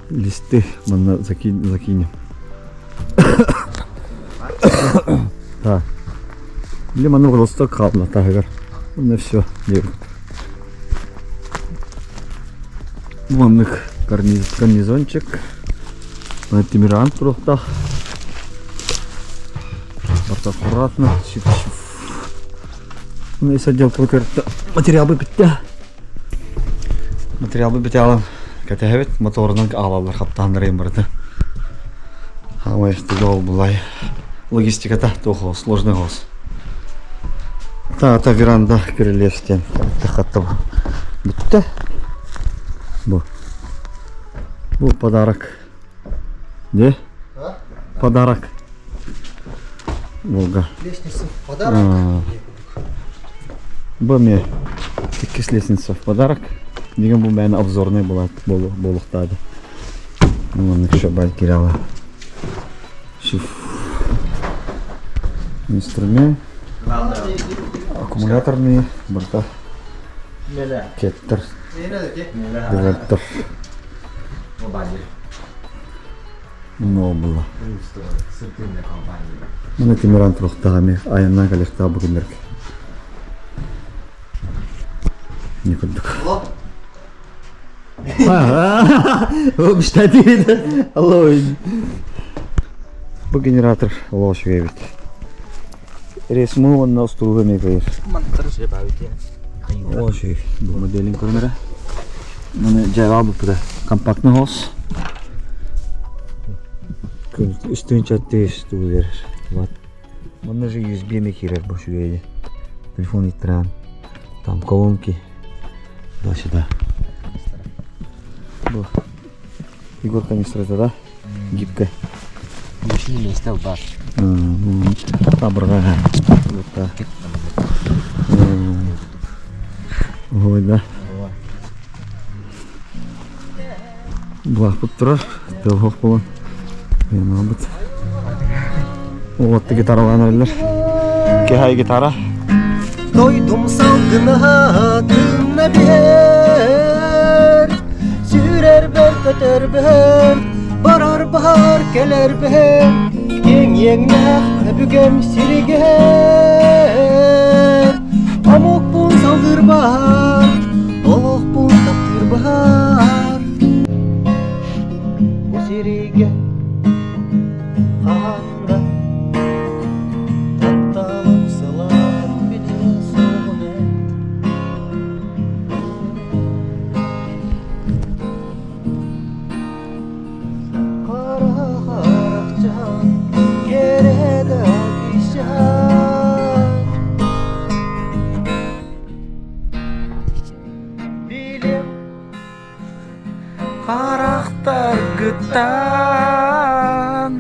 Листы манна закинь, закинем. Так. Или маны просто кална тагыр. Ну все, Маннык карниз, карнизончик. Мына Тимиран турукта. Вот аккуратно. Чип -чип. Ну и с отдел материал бы битте. Материал бы бите алам. Кәтәһәбит моторынан алалар хаптандырайым барды. Хамай тугал булай. Логистиката тохо сложный гос. Та та веранда кирилевстен. Тахаттым. Битте. Бу. Бу подарок. Не? Подарок. Волга. Лестница в подарок. Бу мне иккис лестница в подарок. Деген бу мени обзорный болады болуктады. Мына еще кирала. Шиф. Инструмент. Аккумуляторный барта. Кеттер. Девелтер. Но было. Мына Тимиран турухтагами айынан калехта бүгүннерк. Не курдук. Алло. Бу генератор лошуга бит. Ресму онна устуруга мекайыр. Лошуга. Бу моделин көрүнөрө. Мына жайга бу да компактный хос. Үстүн чатты үстү Вот. Мына же USB мекирер бу шуга. Телефон итран. Там колонки. Да сюда. Бу. Егор канистра это, да? Гибкая. Лишний место бар. Табырға. Вот так. Ой, да. Бұлақ бұт тұрар. Телхоқ болан. Мен бұт. Отты гитаралан өлілер. Кехай гитара. Дойдум салгына тынна бер Сүрер бер көтөр бер Барар баһар кэлэр бэһэр Киэҥ иэҥнээх өбүгэм сиригэр Омукпун салгыыр баһар Олохпун таптыыр баһар Бу сиригэ хаһан да Тапталым сылааһын билиэ суоҕун Хара харахчаан, кэрэ да кыысчаан Билим Харахтаргыттан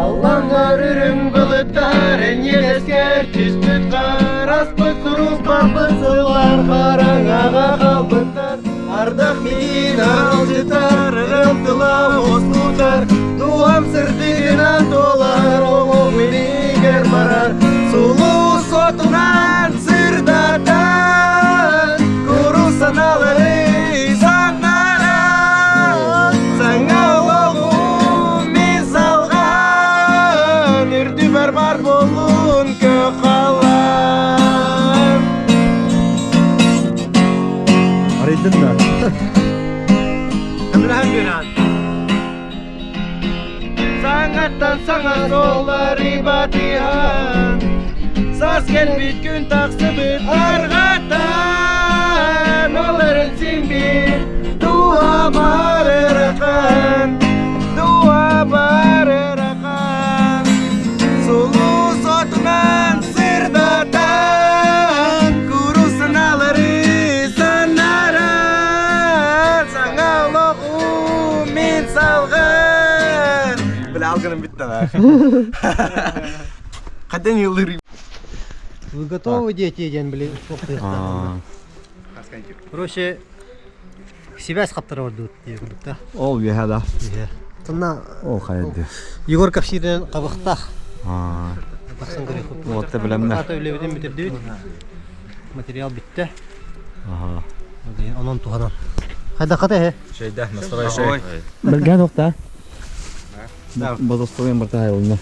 Аллаҥҥар үрүҥ былыттар энньэлэскэр түспүт хараспыт сурук барбыт сыллар хараҥаҕа хаалбыттар ардах миин аралдьытар ырыам тыла уоскутар дууһам сырдыгынан туолар олох минигэр барар сулус отунан сырдатан курус санаалары саҥаран саҥа олоҕу мин салҕаан үрдүбэр бар буоллун көх халлаан Арыйдын да. Ömrühän bir Саҥаттан саҥа суоллары батыһан Саас кэлбит күн тахсыбыт арҕатан Ол эрэн син биир дууһа баар ыарахан Дууһа баар ыарахан Сулус отунан сырдатан Курус санаалары санаран Саҥа олоҕу мин салҕан Бля, алгыным бүттэ Хотя не лыры. Вы готовы, дети, диэн били Короче, связь хаптара барбыт дии курдук да. Ол үөһэ да. Тына Ол хайды. Егор кэпсииринэн хабахтаах. Аа. Тахсан көрүөхпүт. Вот билэмнэ. Ата үлэбитин бүтэрдибит. Материал бүттэ. Аха. Онон туһанан. Хайдахата эһэ? Шейдах, настрой шей. Бэлгэн ухта. Бодостоген барта хайылына.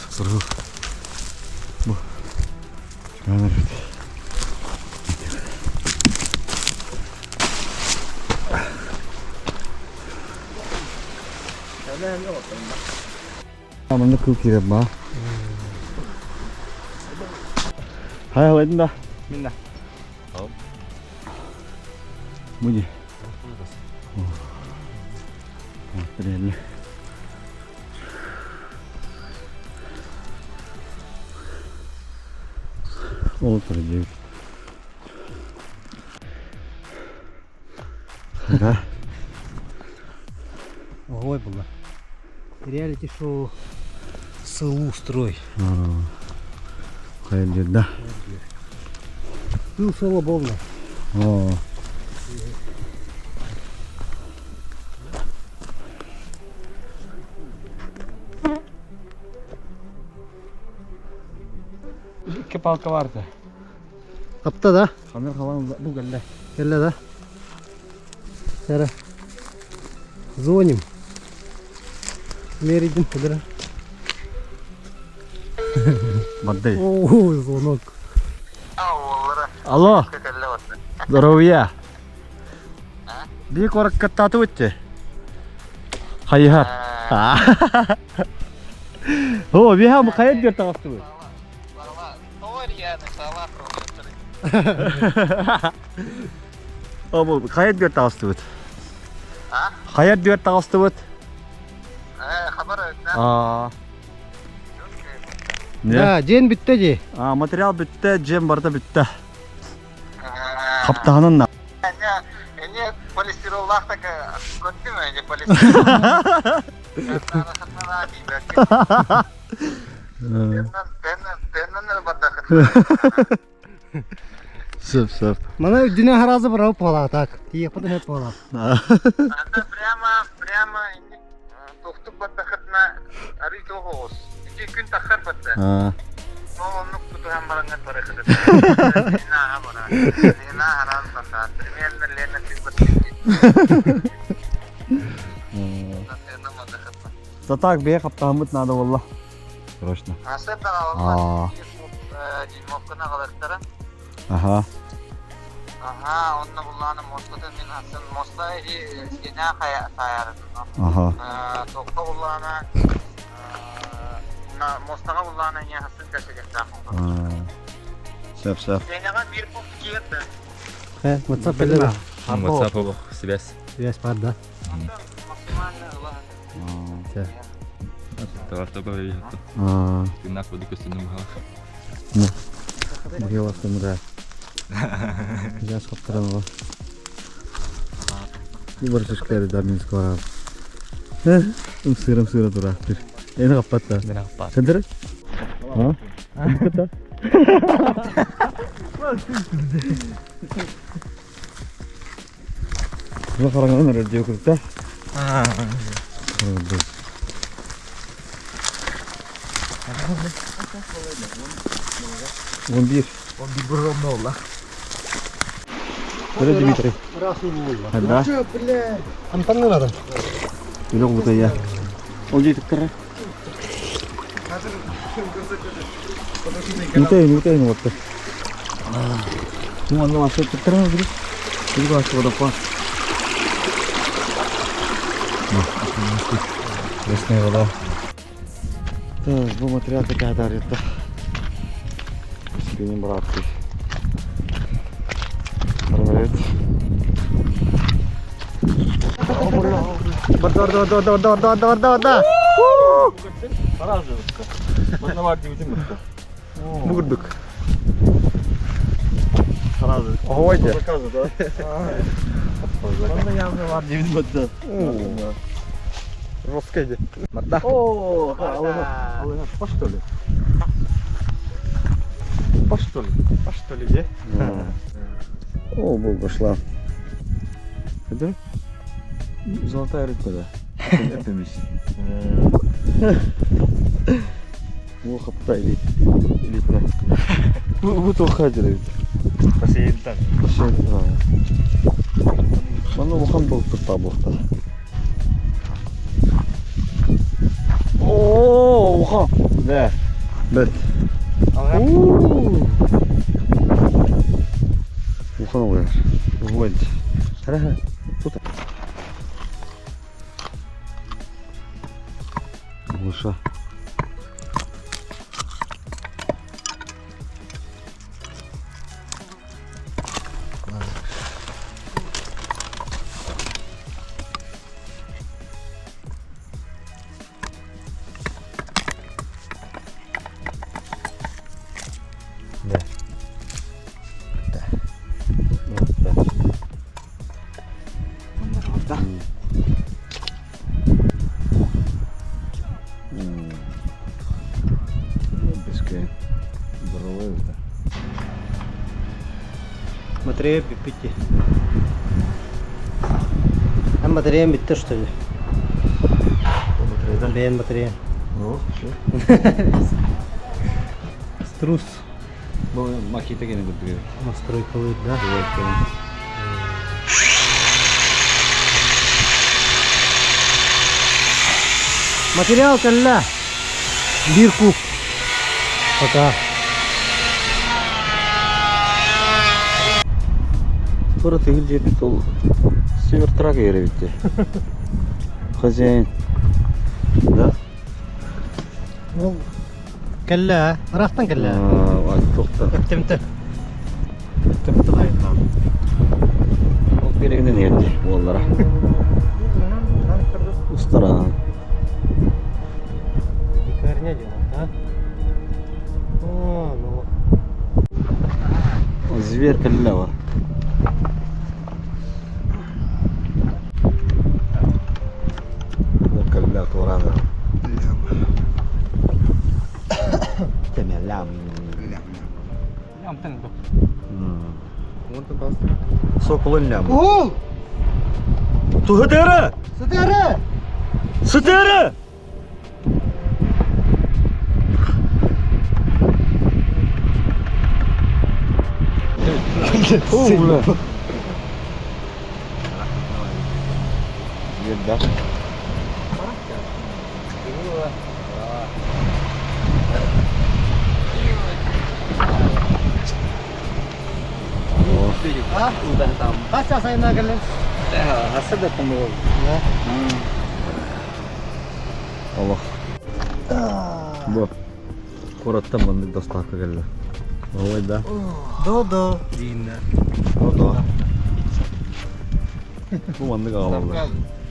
Сыргы. Бу. Манна кыл киирэр баа. Хайалайдын да? Минна. Буди. Реально. Ол турар Да. Ой, была. Реалити-шоу СУ строй. Хайдыр да. Был соло болна. О. Икки палка барды. Хапта да? Хамыр халан бу кэллэ. Кэллэ да? Сара. Звоним. Меридин кыдыра. Баддай. О, звонок. Алло. Здоровья. Бии куоракка таатыбытчы. Хайыһар. О, биһа бу хайа дүөр таҕыстыбыт? О, бу хайа дүөр таҕыстыбыт? Хайа дүөр таҕыстыбыт? Аа. Да, дьиэн бүттэ дии. А, материал бүттэ, дьиэм барыта бүттэ. Хаптаһанын на. Эне полистироллаах так көрдүм эне полистирол. Сөп, сөп. Мана үрдүнэ харазы бырау буолаа так. Тиийэхпит өһөт буолаа. Прямо, прямо тохтук баттахытына арый туох оҕус. Ити күн таххар батта. Ол оннук тутуһан бараҥҥын барыхыт. Инааһа бара. Инаа хараан бата. Примерно Лена Да так, бэйэ хаптаһыммыт надо буолла. Срочно. Дюймовканы аҕалыахтара. Аха. Аха, онно буллааны мостатын мин атын моста сиэнэ хайаарын. Аха. Тохто буллаана мостаҕа буллаана ийэ хасын кэсигэттээх. Сөп, сөп. Сиэнэҕэ биир пункт киирэр да. WhatsApp билэр. WhatsApp олох связь. Связь бар да. Максимально ыла. Тыыннаах буду көстүнүм баһалах. Быһыыластымыра. Жас хаптаран ола. Бу барышкары да мин скоро. Ымсыырым сыыра тураахтыр. Эни хаппат да. Мен хаппат. Сендер? А? Кымыкыта? Бу хараҥанан эрэр диэ курта. 11. 11 бургомно олла. Көрө Дмитрий. Да. Антонны надо. Үлэ кубутая. Ол дии тыктара. Мутайын, мутайын отты. Ну, анна асы тыктара бир. Бир басы водопад. Лесная вода. Так, бу материал такая дарит. Спиним братки. Привет. Барда, барда, барда, барда, барда, барда, барда. Манна бар диибитин бытта. Бу курдук. Сразу. Оһуой Заказы, да? Манна явно бар диибит бытта. Жестко иди. Барда. О, алына, по что ли? По что ли? По что ли, где? О, бу пошла. Это золотая рыбка, да. Эпемис. Бу хапта элит. Элитная. Бу тухадер ведь. Бассейнтан. Манна улахан балыктар буолта. Оо, улахан. Да. Бэт. Улахан оҕуйар. Уһуйд. Хара, тут. Глуша. Да. Да. Да. Беске. Здоровый это. Батарея пипити. А батарея битте что ли? Батарея, да? Бэйэн батарея. Ну, все. Струс Бу макита кene курдук. настройкалыыр да. Материал кэллэ. Биир куб. Пока. Тура тыгыл жепит ол север трак эребитте. Хозяин. Да? Ол кэллэ, ыраахтан кэллэ. Туохта. Өктөмтө. Өктөмтө айаннаан. Ол биэрэгинэн иһэрди уоллара. Устара. Дикарня диэн, а? О, ну. Зверь кэллэ бар. Ол кэллэ туораан. Кэмэ лям. Лям тэн бу. Соколун лям. Уул! Туһутары! Сытары! Сытары! О, бля. Да. Хас сайына кэллин? Хаса да помогу. Олох. Бу. Куораттан маннык доставка кэллэ. Ой, да. До-до. О, да. Бу маннык аҕалаллар.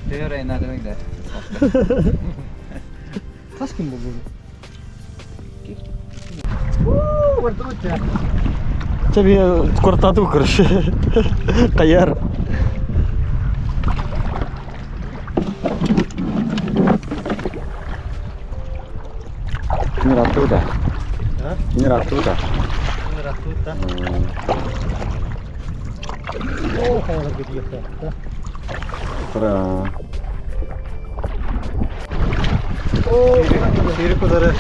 Төр айнадымык да. Хас күн булду? Тебе куораттааты короче. Каяр. Кинер оттуда. А? Кинер оттуда. Ыраахтыбыт да. О, хайалар кетиэхтэ. Тура. О, сири кудары.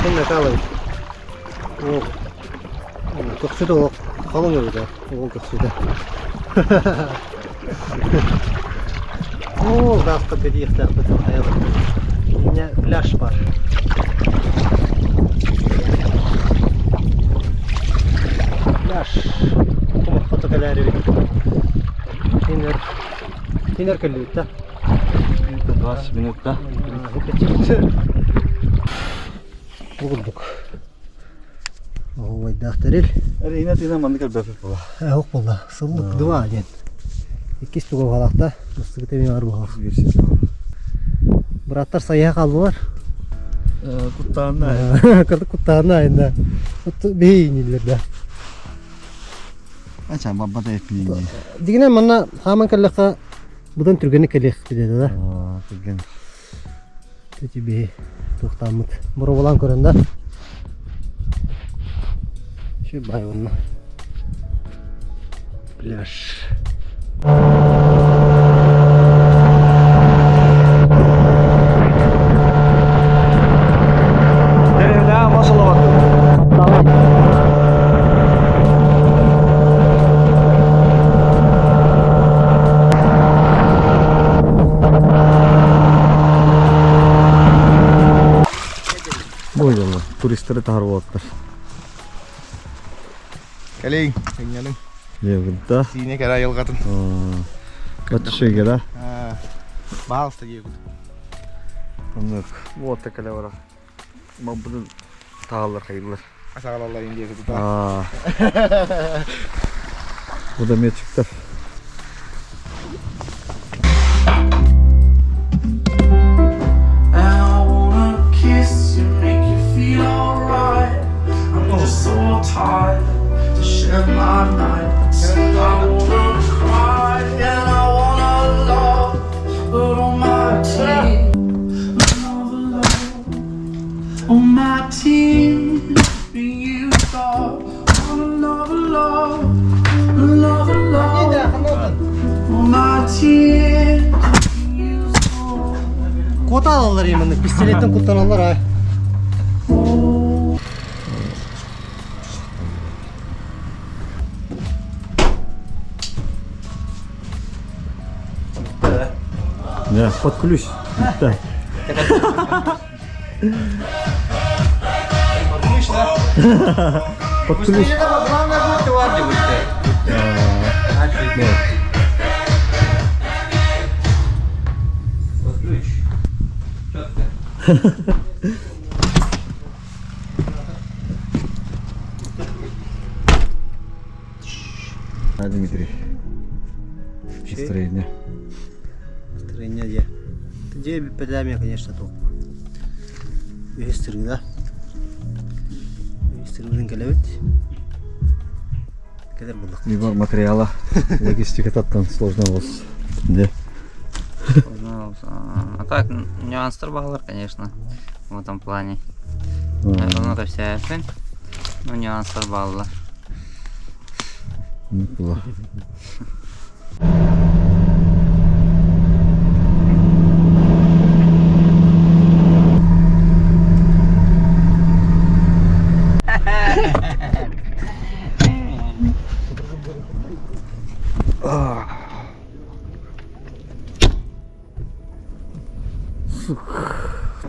Кэннэ каалай. О. Көхсүтэ ол халыҥ эбит ол көхсүтэ. О, гаска кетиэхтээхпит хайалар. Инньэ пляж бар. Пляж. Кумах хото кэлээр эбит. Кинер кинер кэллибит да. 20 минут, да? Бугулдук. Оойдаах тэрил. Эрина тина маннык элбэппит була. Ох буолла. Сыллык два диэн. Иккис туга халахта. Мыстыгы теме бар буолла. Быраттар сайыха қалдылар. Куттаанна. Кырдык куттаана айында. Бейнилер да. Ача баббата эппинни. Дигинен манна хааман кэллэххэ будан түргэнник кэлиэх биледі да. Аа, түргэн. Эти бей туохтааммыт. Бороболаан көрөн да. Şu bayонна. Пляж. Деревне масалабат. Давай. Бу туристары тахар болаттар. Кэлиҥ, сынньаныҥ. Евгда. Сиинэ кэрэ айылҕатын. Батышыга да. Баалста диэбит. Оннук. Вот такая бара. Мабудун таалар хайылар. Асагалалар индия кытыта. Аа. Бу да метчиктер. And I wanna kiss you, make you feel alright. I'm just so tired to share my nights. I wanna cry and I wanna love, but all my tears, another love, all my tears being used up on another love, another love. All my tears being used up. Кота алалар именно, пистолеттен куттаналар ай. Да, под ключ. Да. Под ключ. Главное будет варди Под ключ. Четко. А, Дмитрий. Настроение. Настроение дьэ. Дьэ бүппэтэ конечно туох. Үһүс сырыыда. Үһүс сырыыбытын кэлэбит. Кэлэр буллах. Выбор материала. Логистика таттан сложно болс. Да. А так, нюанстар баалар, конечно, в этом плане. Ону кэпсээппин. Ну, нюанстар бааллар. Было.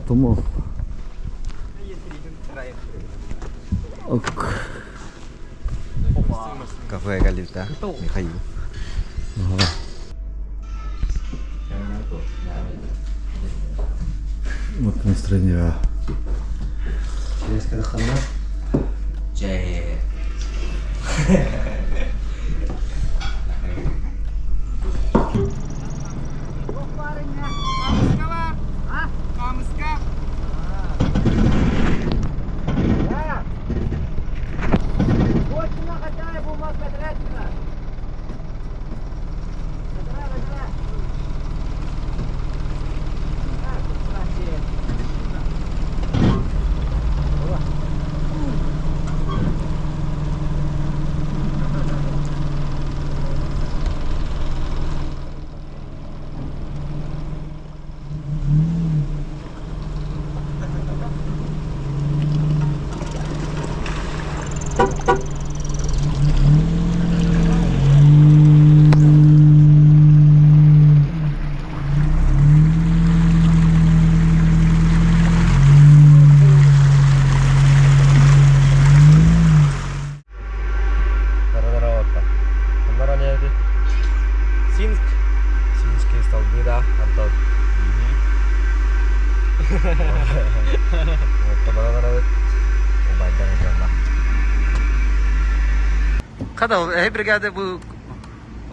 Тумал. Ок. Кафе Галита, Михаил. Вот настроение. Через ханна. Чэй. Синск. Синские столбы, да, Антон. Хата, эй бригада бу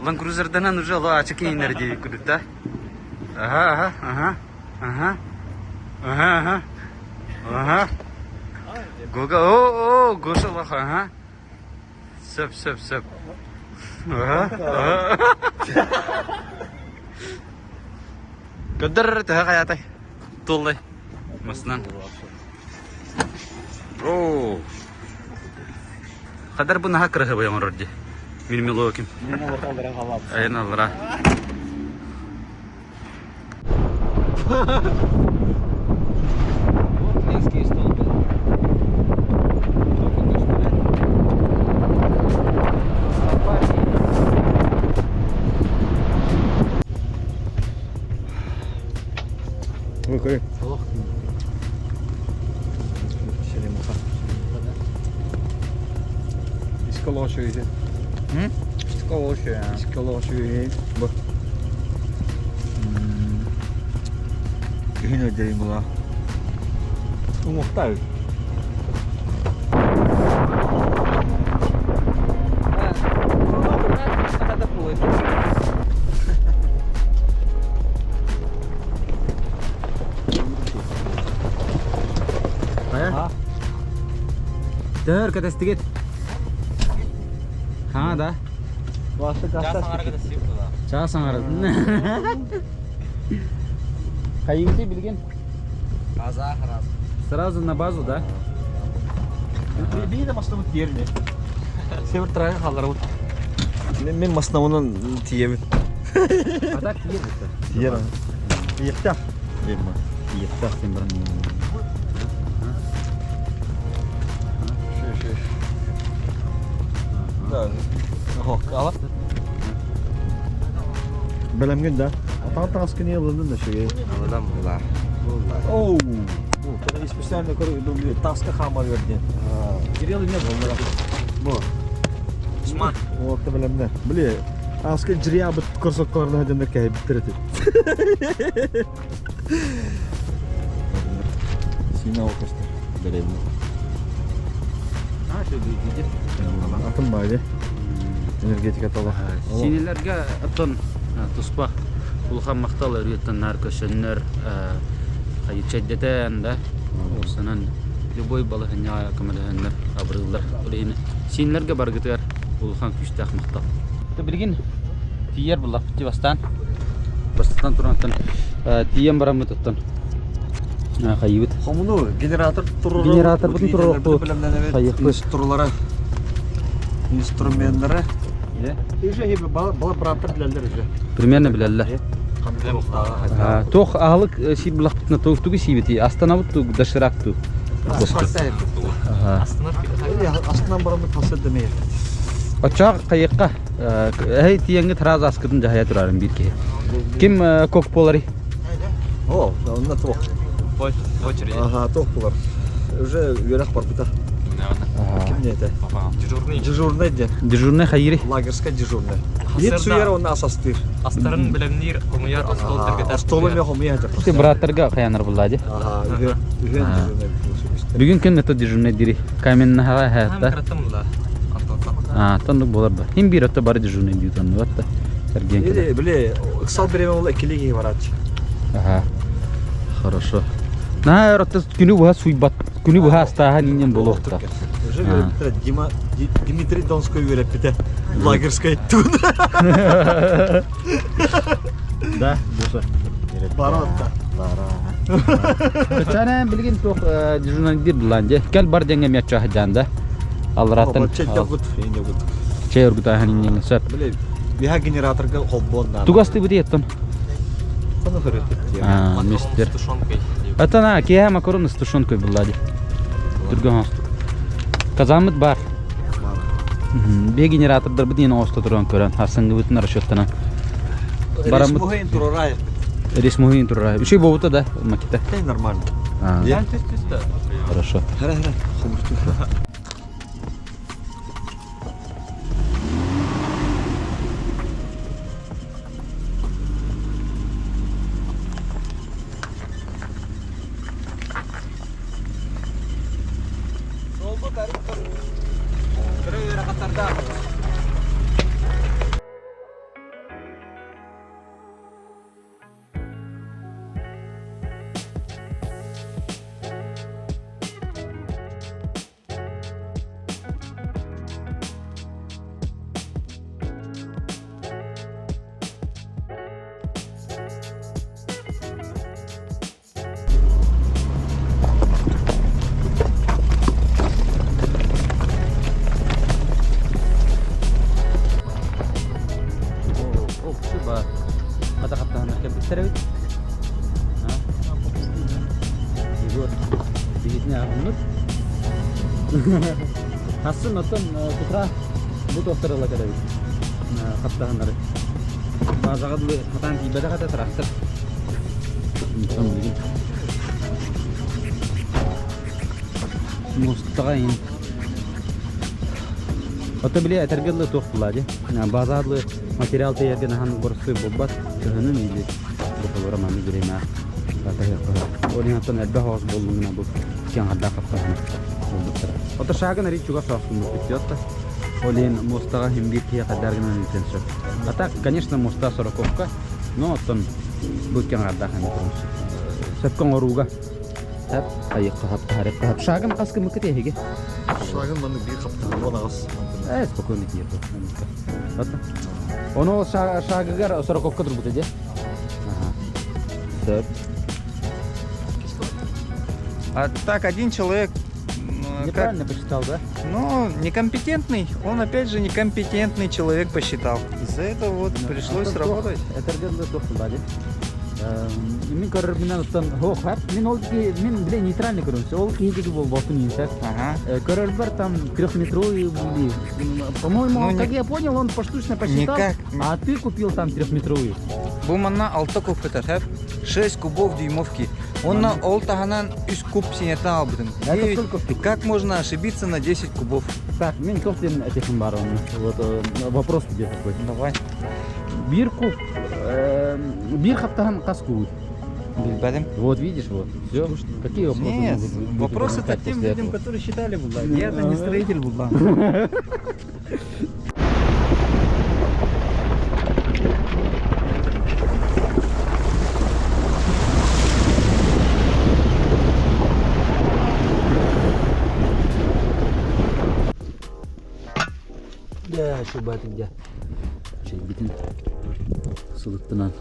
Land Cruiser'дан уже ла ачык кейиннер дии күлүк да. Ага, ага, ага, ага, ага, ага, ага. Гога, о, о, Гоша лаха, ага. Сөп, сөп, сөп. Ага, ага. Көдөр төһө хайатай. Туллай. Масынан. О. Хадар бу наһаа кыраһыбай оҥорор дии. Мин милоким. Айан аллара. Вот Ленский столб был. Вы Исколошуйте. Исколошуйте. Бу. Күһүн өдөрүн була. Уҥуохтай. Төр кэтестигит. Ха, да. Чаас аҥара. Хайыгыты билген? Сразу на базу, да? Бии да маснабыт тиэрми. Север трага халларабыт. Мен маснабынан тиэбин. А так тиер Тиэр. Тиэхтэх. Тиэхтэх сен баран. Да. Ох, ала. Бэлэмҥин да. Атаҕын таҥас күнү ылыннын да шүгэй. Ылынан була. Оу. Специально таска хаама берден. Кирилл не был. Бу. Смарт. Орта бэлэмнэ. Били, аска жириябыт кроссовкаларына дьоннор кэһэйбиттэр этэ. Сина окостор. Дэриэбинэ. А, что, иди. Атын баайы. Энергетика тола. Синилэргэ оттон туспа улахан махтал өрүөттэн наар көсөннөр чэйдэтэн да уопсанан любой балаһынньаҕа көмөлөһөннөр абырыыллар. Ол иһин синилэргэ баргытыгар улахан күүстээх махтал. Билигин тиийэр буллахпыт бастаан бастатан туран тиийэн бараммыт оттон хайыбыт. Хомуну генератор туруру. Генераторбытын туруруохпут. Хайыахпыт. Инструлара. Инструменнары. Уже бала бырааттар билэллэр уже. Примерно билэллэр. Туох аһылык сиир булахпытына тугу сиибитий? Астанабыт туу, доширак туу. Астынан бараммыт хасыр демейер. Оччоох хайыахха эһэй тиийэҥҥит сразу аскытын дьаһайа турарым биир киһи. Ким кок буоларый? О, онно туох. Очередь. Ага, туох булар. Уже үөрэх барбыта. Ким не это? Дежурный. Дежурный диэн. Дежурный хайыырый? Лагерскай дежурный. Ет суйар онно асастыыр. Астарын бэлэмниир, хомуйар, остуол тэргэтэр. Остуолу эмиэ хомуйа сылдьар. Ти бырааттарга хайанар булла дии. Ага, үһүөн дежурный Бүгүн күн это дежурный дири. Каменнаһаҕа хэтта. А, тоннук болар ба. Хим бир отто бары дежурный дии тонну батта. Сергей. Или, били, ыксал биреме ол экилиги барач. Ага. Хорошо. На, ротта күнү буха суйбат. Күнү буха астааха нинен болуохта. Уже үөрэппитэ Дима Дмитрий Донской үөрэппитэ. Лагерскай туун. Да, буса. Баратта. Чана билигин туох дежурный булан же. Кел бар деңге мяча хажанда. Алраттан. Чэй догут, инде гут. Чэй өргүтахан иннен сөп. Биле, биха генераторга холбон на. Тугасты бу диеттон. Соны көрөттүк. А, мистер. Это на киһэ макарон с тушенкой была ди. Түргөн оостук. Казаммыт бар. Бе генератордар бит оосто туран көрөн. Харсаңгыбытын расчеттанан. Барамыт. Ресмухин турарай. Ресмухин турарай. Үчүй болбута да макета. Нормально. Хорошо. Хара хара. Хата эбит. Егор, биһитини аһыммыт. Хассын оттон кутра бу туохтарыла кэлэбит. Хаптаһыннары. Базаҕа дылы хатаан тиийбэтэх этэ трактор. Онтон билигин муостаҕа иһин. Ото били этэргэ дылы туох булаа дии. Базаҕа дылы материал тиэйэргэ наһаа боростуой буолбат. Кыһынын или бу маннык бириэмэ таһыахха. Ол иһин оттон элбэх оҕус буоллуҥна бу киэҥ хаптаһын буолбуттара. Ото шагын арый чугас соҕус отто. Ол иһин муостаҕа иһин биир киһи хайдар гынан илтэн сөп. А так, конечно, муоста сороковка, но оттон бу киэҥ ардаах эми турун сөпкө оҥорууга Хап, хайыкка хап, харыкка хап. Шагын хас гыммыккыт эһиги? Шагын маннык биир хаптаһын уон аҕыс. Э, спокойно тиийэр Ону шагыгар сороковка турбута дии. Сөп. А так один человек Неправильно посчитал, да? Ну, некомпетентный. Он опять же некомпетентный человек посчитал. Из-за этого вот пришлось работать. Это Мин көрөрбүнэн оттон хоп мин ол мин бile нейтральный көрөм. Ол киһи буолбоппун инсек. Көрөрбөр там трехметровые были. По-моему, Ну, как я понял, он поштучно посчитал, Никак. а ты купил там трехметровые. Бу манна алта куб көтөр, 6 кубов дюймовки. Онно ол таһынан үс куб синетен албытым. Это сколько штук? Как можно ошибиться на 10 кубов? Так, мин туох диэн этиэхим баар онно. Вот вопрос тебе такой. Давай. Биир куб, биир хаптаһын хас куб? Билбэтим. Вот видишь, вот. Все. Какие вопросы Нет, могут быть вопрос это возникать тем после людям, этого? которые считали Булла. Я это не строитель Булла. Дьэ, шубатык дьэ. Чэйбитин сылыттынан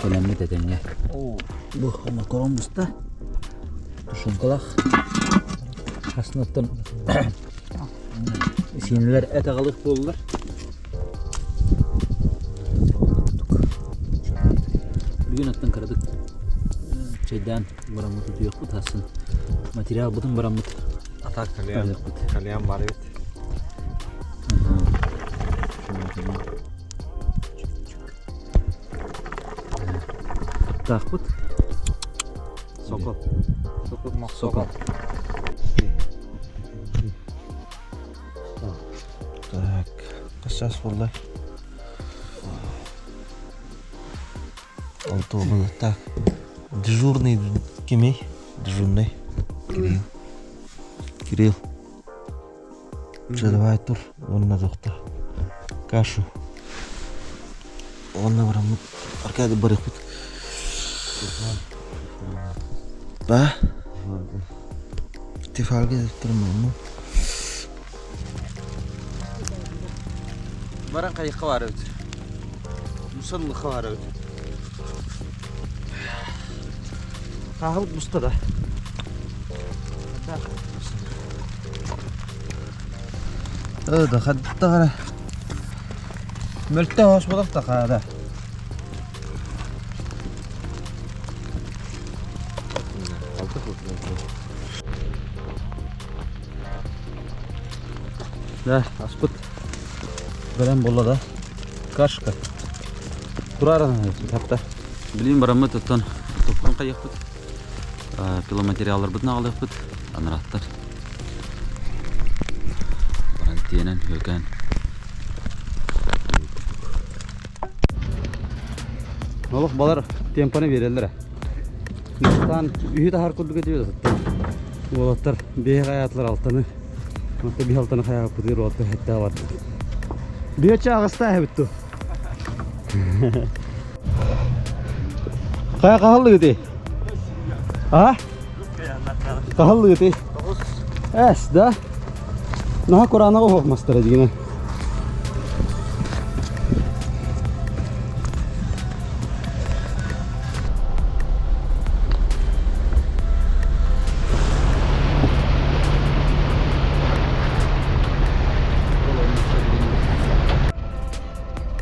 кэлэммит этэҥҥэ. Бу макарон буста. Тушенкалаах. Хаснаттан сиинэлэр эт аҕалык буоллар. Бүгүн аттан кыратык чэйдээн бараммыт утуйуохпут асын материалбытын бараммыт Ата кальян, кальян бар эбит. Таахпыт. Сокол. Сокол. Так, хас буолла? Алты буолла. Так, дежурный кимий? Дежурный. Кирилл. Кирилл. Чэ, давай тур, уонна тохто. Кашу. Уонна бараммыт Аркадий барыахпыт. Да? Тефалга турмаммын. Баран хайыкка бар эбит. Мусаллыкка бар эбит. Хаһыл буста да. Да хадда Мөлтө хос болох та хаада. Да, аспыт. Бэлэм буолла да. Кашка. Турар тапта. Билин бараммыт оттон топпун хайыахпыт. Пиломатериалларбытын аҕалыахпыт. Анараттар. Баран тиэнэн, үөкээн. Олох балар темпаны биэрэллэр. Бастаан үһү таһар курдук этибит оттон уолаттар биэһи хайаатылар алтаны. Онто биһи алтаны хайааппытыгар уолаттар хэттээх бардылар. Биэчэ аҕыста эһэбит ту. Хайа хаһаллыгыты? А? Хаһаллыгыты? Эс, да? Наһаа кураанах оһох мастара дигинэ.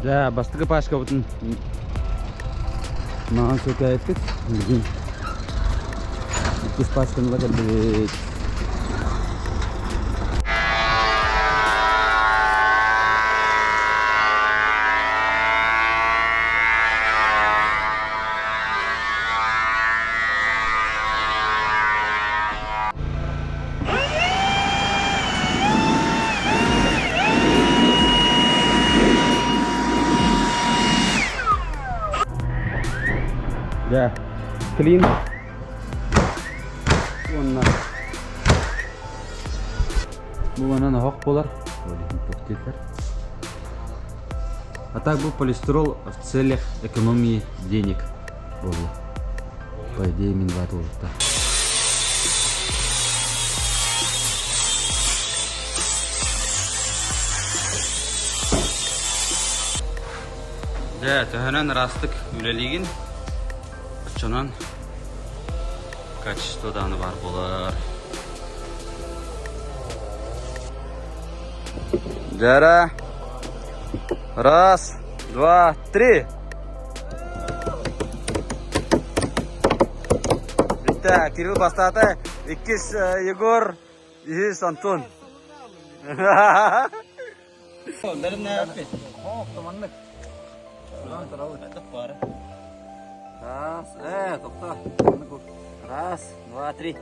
Дьэ, бастакы пачкабытын маҕан сөкөөппүт. Бүгүн иккис пачканы ыла кэлбит. Дьэ, клин уонна Бу манан оһох буолар. А так бу полистирол в целях экономии денег буолла. По идее мин баат буолбуттар. Дьэ, төһөнөн ыраастык үлэлиигин, оччонон качество даҕаны баар буолар. Дьара. Раз, два, три. Бүттэ, Кирилл бастаата, иккис Егор, үһүс Антон. Раз, тохто. Раз, два, три.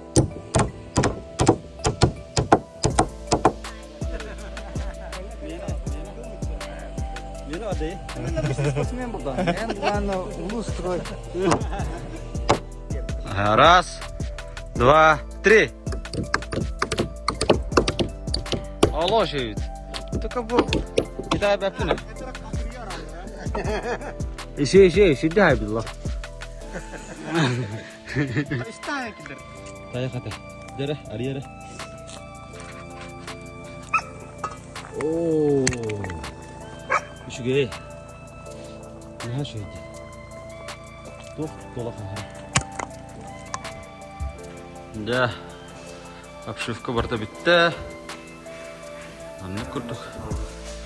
Раз, два, три. Алло, живет. Только бу Китай бәптіні. Иши, иши, иши, дай билла. Тайхата. Дere, арыйары. Оо. Үчүгэй. Наһаа үчүгэй дии. Туох туола хаһара. Дьэ, обшивка барыта бүттэ. Маннык курдук.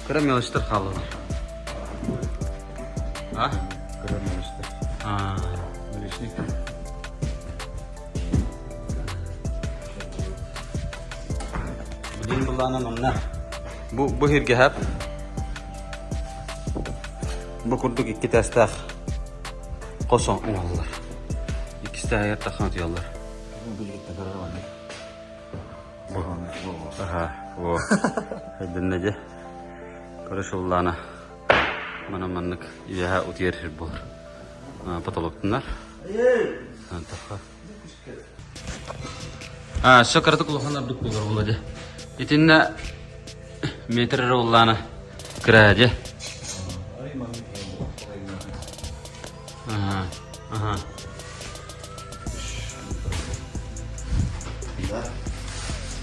Кыра мелочтар хааллылар. А? Кыра мелочтар. А. Лишних. Билин буллаанан онна. Бу бу хиргэһэп. Бу курдук икки тестаах хос оҥоһуллар. Иккистээһигэр тахсан утуйаллар. Аха, во. Өйдөннө дьэ. Көрө сыллаана. Манан маннык үөһэ утуйар сир буолар. Потолоктунар. А, все кыратык улахан ордук буолар буолла дьэ. Итиннэ метр эрэ уллаана кыра дьэ. Ага, ага.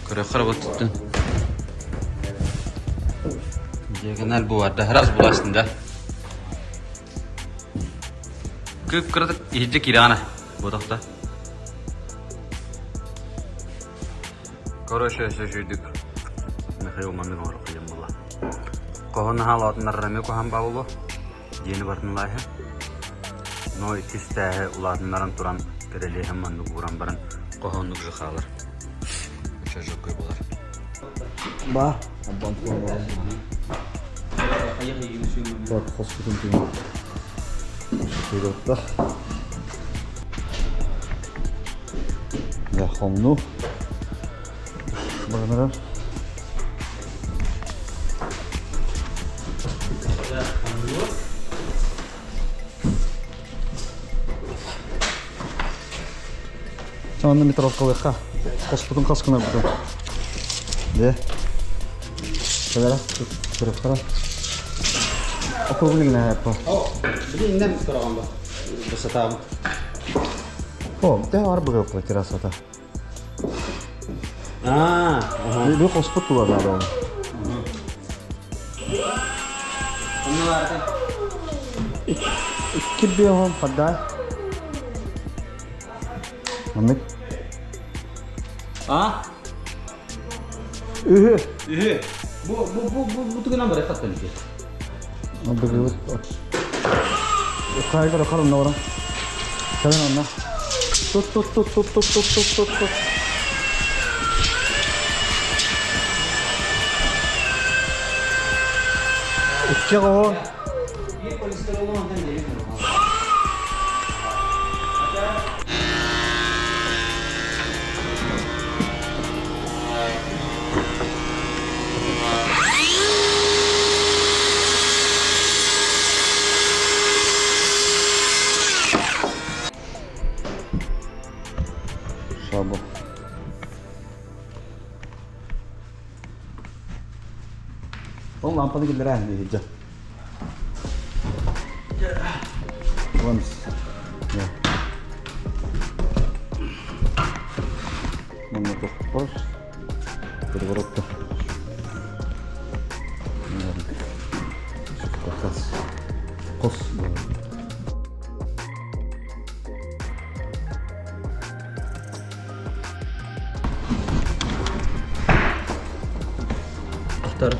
Көрөххө работыттын. Диагональ бу да раз буласың да. Кып кыратык иһирдьэ киирэҕинэ буотахта. Короче, өссө үчүйдүк Михаил маннык оҥоро кыйан буолла. Хоһун наһаа эмиэ куһаан баа буолуо. Дьиэни барытын лааһы. Но иккис тээһи улаатыннаран туран кэрэлиэһин маннык ууран баран хоһооннук же хаалар. Очо жоккой буолар. Ба, Хоспутун түгэн. Сыгытта. Я хомну. Баганарар. Онно метровкалыахха. Хоспутун хас гынарбытын. Дьэ. Кэлэрэ, көрөхтөрө. Округу гына эппо. Били иннем көрөҕөн ба. Высотабын. О, те бар быгы террасата. Аа, Бу хоспут тула надо. Икки биоһон хадда. Маннык. А? Үһү. Үһү. Бу бу бу бу бу тугунан барар хаттан ити. Быгыбыт. Кайгара карын орам. Кэлэн онно. Тут тут тут тут тут тут тут тут тут. Икки оҕо. Шабы. Ол лампаны киллэрэ дии Вон. Манна тохпор. Переворотта. Хос. Хос. Тохтор.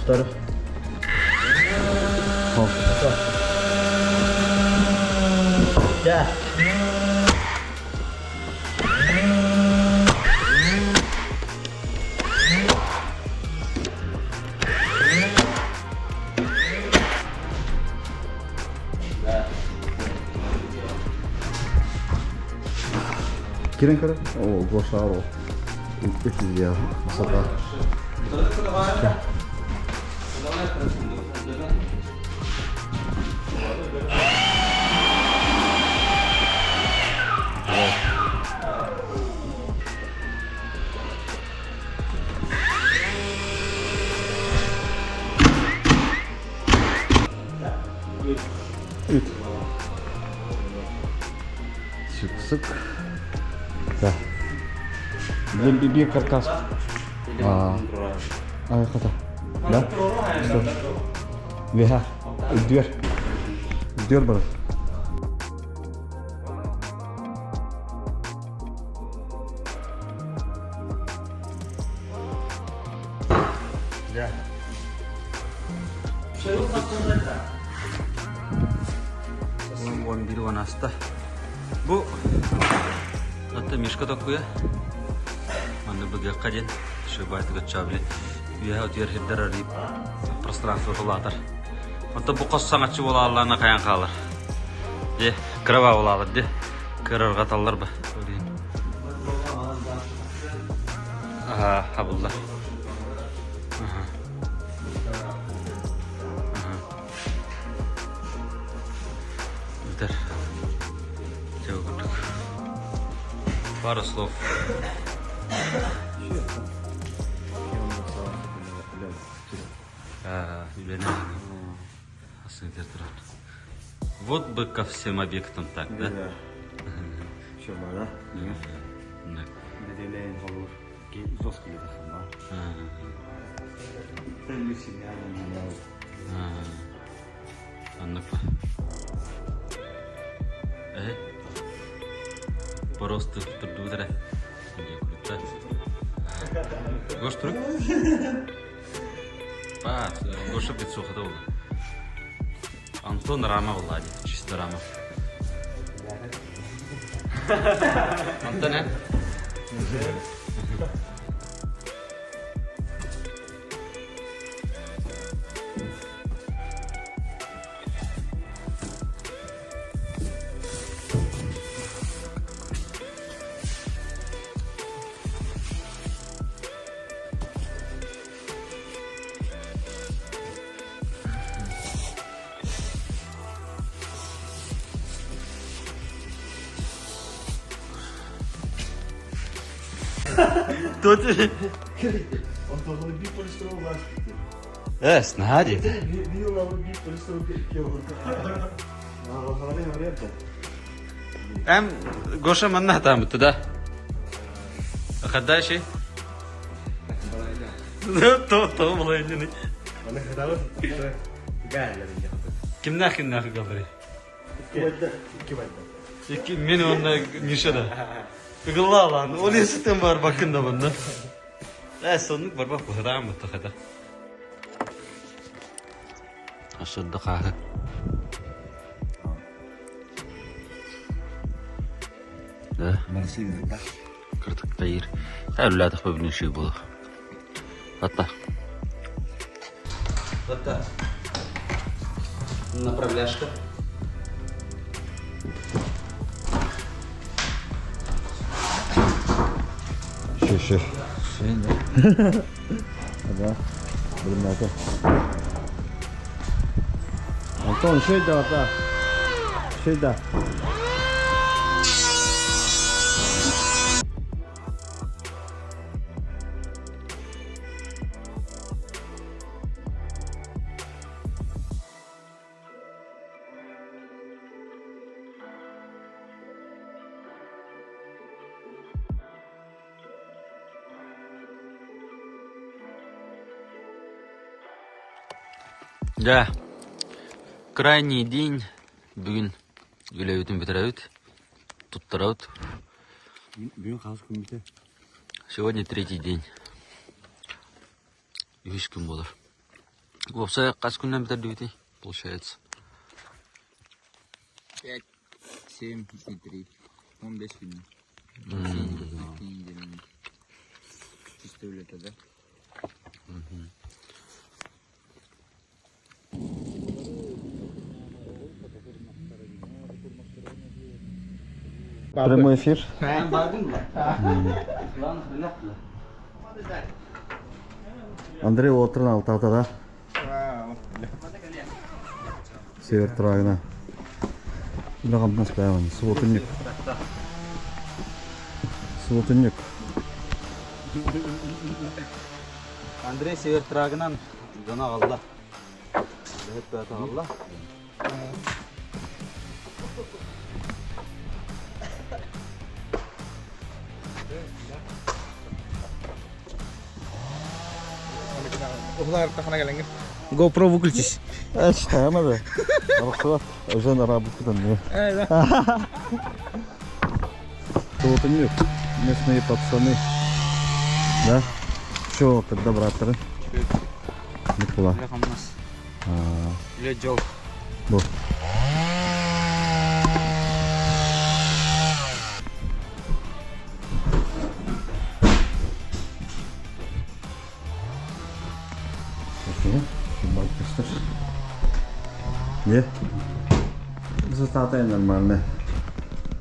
Тохтор. Дьэ. Кирен көрө. О, гошаро. Үтү Высота. Үт. Сык-сык. Да. Биир каркас. Ай, хата. Да? Все. Веха. Үдүөр. Үдүөр бар. Он бир он аста. Бу Атта Мишка токуя. Манна быгыакка диэн шыбайтыга чабли. Үөһэ утуйар сирдэр арыйып пространство тулаатар. Онтон бу хос саҥаччы буолааллаана хайан хаалар. Де, кыраба буолаалар де. Кырарҕаталлар ба. Аха, хабыллар. Аха. Бүтэр. Дьэ курдук. Пару слов. Вот бы ко всем объектам так, да? Да. Все, да? Да. Оннук. Э? Просто турдубут эрэ. Гош турук. Па, Гоша пиццухата буолла. Антон рама буолла чисто рама. Антон, э? Тут... Э, снади. Эм, Гоша манна там туда. Хадаши. То то было Кимнах кимнах говори. Икки мен онна Миша да. Ыгылла лан. Ол есіктен бар бакында банда. Ә, соннук барбах быһыраан быттахата. Ашырды қағы. Да. Кыртык тайыр. Әулядық па білген болу. Атта. Атта. Направляшка. Ши, ши. Да. Bilmedi. Антон, şey de orada. Şey de. Да. Крайний день. Бүгүн үлэбитин бүтүрөбүт. Туттарабыт. Бүгүн хас күн бите. Сегодня третий день. Үһүс күн буолар. Уопсай хас күннэн бүтэрдибитий, получается. 5, 7, 3, 15 күн. Чисто үлэтэ да? Прямой эфир. Андрей отырын алтата да. Север трагына. Үлі қамтынас бәмін. Субботник. Субботник. Андрей Север трагынан дона алла. Алла. Уһулаартахына кэлэҥҥин. GoPro выключись. Эчтаамады. Арахсыбат. Уже наработкадан. Солотуннюк. Местные пацаны. Да? Че, когда браттары? Никола. Үлэ хамнас. Үлэ дьол. Бу. Не? Высота нормальная.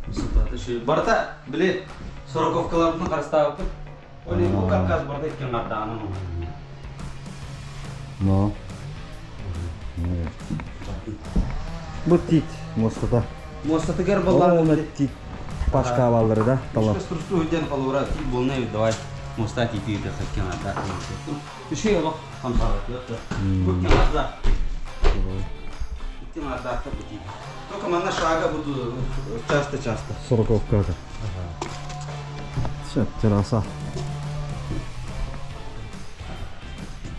Высота ши. Барта, били, сороковкаларбытын харыстаабыппыт. Ол бу каркас барта иккен ардаанын Но. Бу тит мостата. Мостатыгар баллар. Ол тит пашка баллары да талап. Струсту ден холура тит болнай давай моста тити де хаккен арда. Үшей олох хамсаабат. Бу арда. Иккен арда бу Только манна шага буду часто-часто. Сороковка. Все, терраса.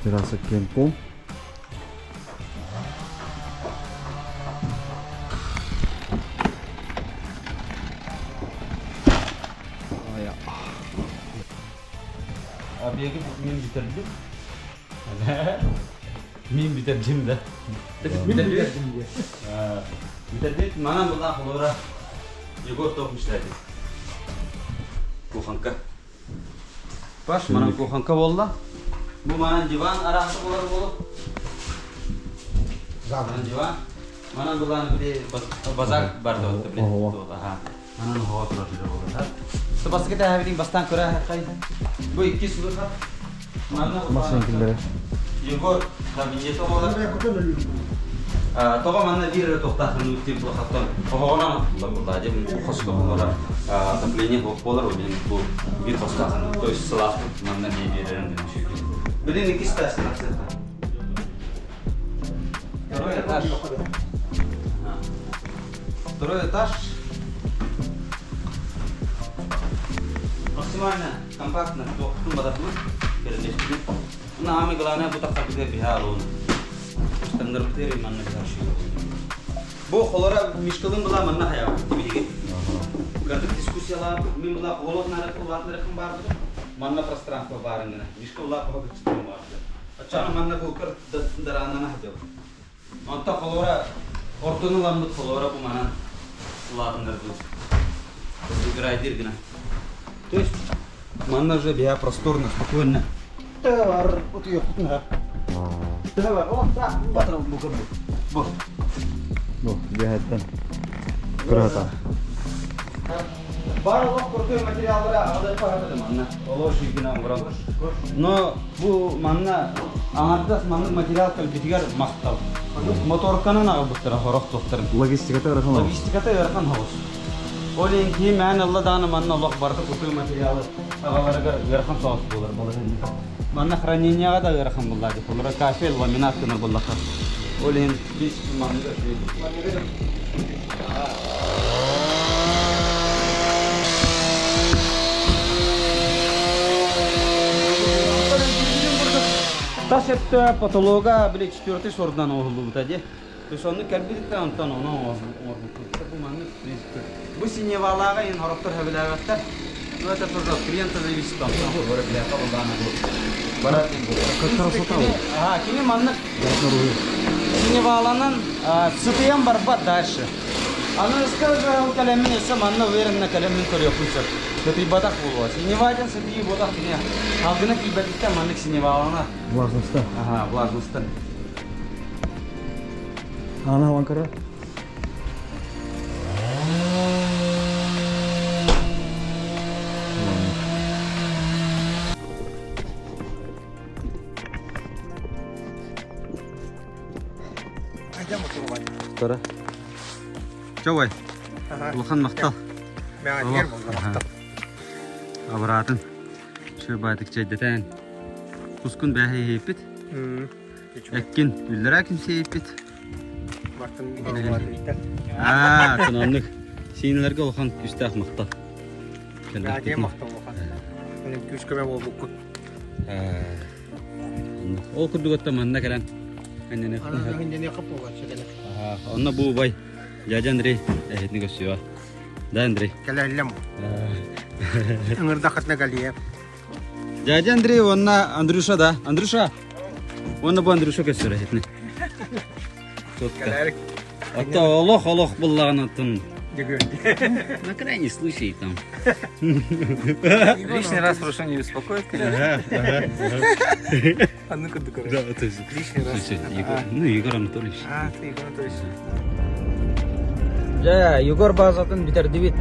Терраса Кенком. Объекты мен bitirdim. Мен bitirdim да. Bitirdim. Bitirdim. Манан була холора Егор тохмушлайды. Кухонка. Баш манан кухонка болла. Бу манан диван арасы болар болуп. Манан диван. Манан буланы били базар бар да били. Аха. Манан хава турар болар. Баскета хабидин бастан көрө кайда. Бу икки сулуха. Машина киллери. Егор кабинети болар. Тоҕо манна биир тохтаахын үттим булахаттан оһоҕонон булла дем хоско болар отопление хоп болар мен бу бир хостаахын то есть сылаас манна не берерин деген шекил. Билин икки стас Второй этаж. Второй этаж. Максимально компактно, тоқтун бадатмы, перелештирip. Мына ами главное бу тақта бизге биха алуун. Стандарттери манна каршы. Бу холора мишкалын була манна хая тибиге. Гардык дискуссиялар, мен була холот нарак улат наракым барды. Манна пространство барыңына. Мишка ула кога кычтым барды. Ачана манна бу кыр даранана хадыл. Онта холора ортону ламбыт холора бу манан улатындар бу. Выбирай гына. То есть манна уже бия просторно, спокойно. Бар, вот ее Бар, о, да, батыр бу кыр бу. Бу, бияттан. Көрөта. Бар олох крутой материаллары агадыр парады манна. Оло шигина уран. Но бу манна аңардас маннык материал калбитигер мактал. Моторканын агыбыттара хорох тохтарын. Логистиката ырахан. Логистиката ырахан хогус. Ол ки мен алла даны манна олох барды крутой материалы агаларга ырахан соус болар болар. Манна храненияга да ырахан буллады. Олар кафель ламинат кына буллаха. Ол ен биз манна Тас этте потолога били четвертый сордан оğuldu ди. То есть onu кәрбидикте онтон оны орбу. Бу манны принципе. Бу синевалага ен хороптор хабилабаттар. Ну это тоже от клиента зависит там. Красота. Ага, кини манны синеваланан сытыян барбат дальше. Аны скажу, калемин эсе манна уверенно калемин көрөкүнсө. Көтүй батак болуа. Синеваден сытыйы ботак кине. Алгына кийбетикте маннык синевалана. Влажностьта. Ага, влажностьтан. Ана ванкара. Втора. Чавай. Улахан мактал. Абыратын. Шö байтык чайдатан. Кускун бәһи хейпит. Эккин үлләрә ким сейпит. Аа, тононнык. Синләргә улахан күстәх мактал. Ол курдук оттон манна кэлэн Онно бу убай дядя Андрей эһитини көрсүө. Да, Андрей? Кэлэллем. Ыҥырдахытына кэлиэ. Дядя Андрей уонна Андрюша да. Андрюша! Уонна бу Андрюша көрсөр эһитини. Кэлээрик. Ото олох олох буллаҕын оттон. На крайний случай там. Лишний раз прошу не беспокоить, конечно. А ну-ка, Да, то есть. Лишний раз. Егор, ну, Егор Анатольевич. А, ты Егор Анатольевич. Дьэ, Егор базатын бүтэрдибит.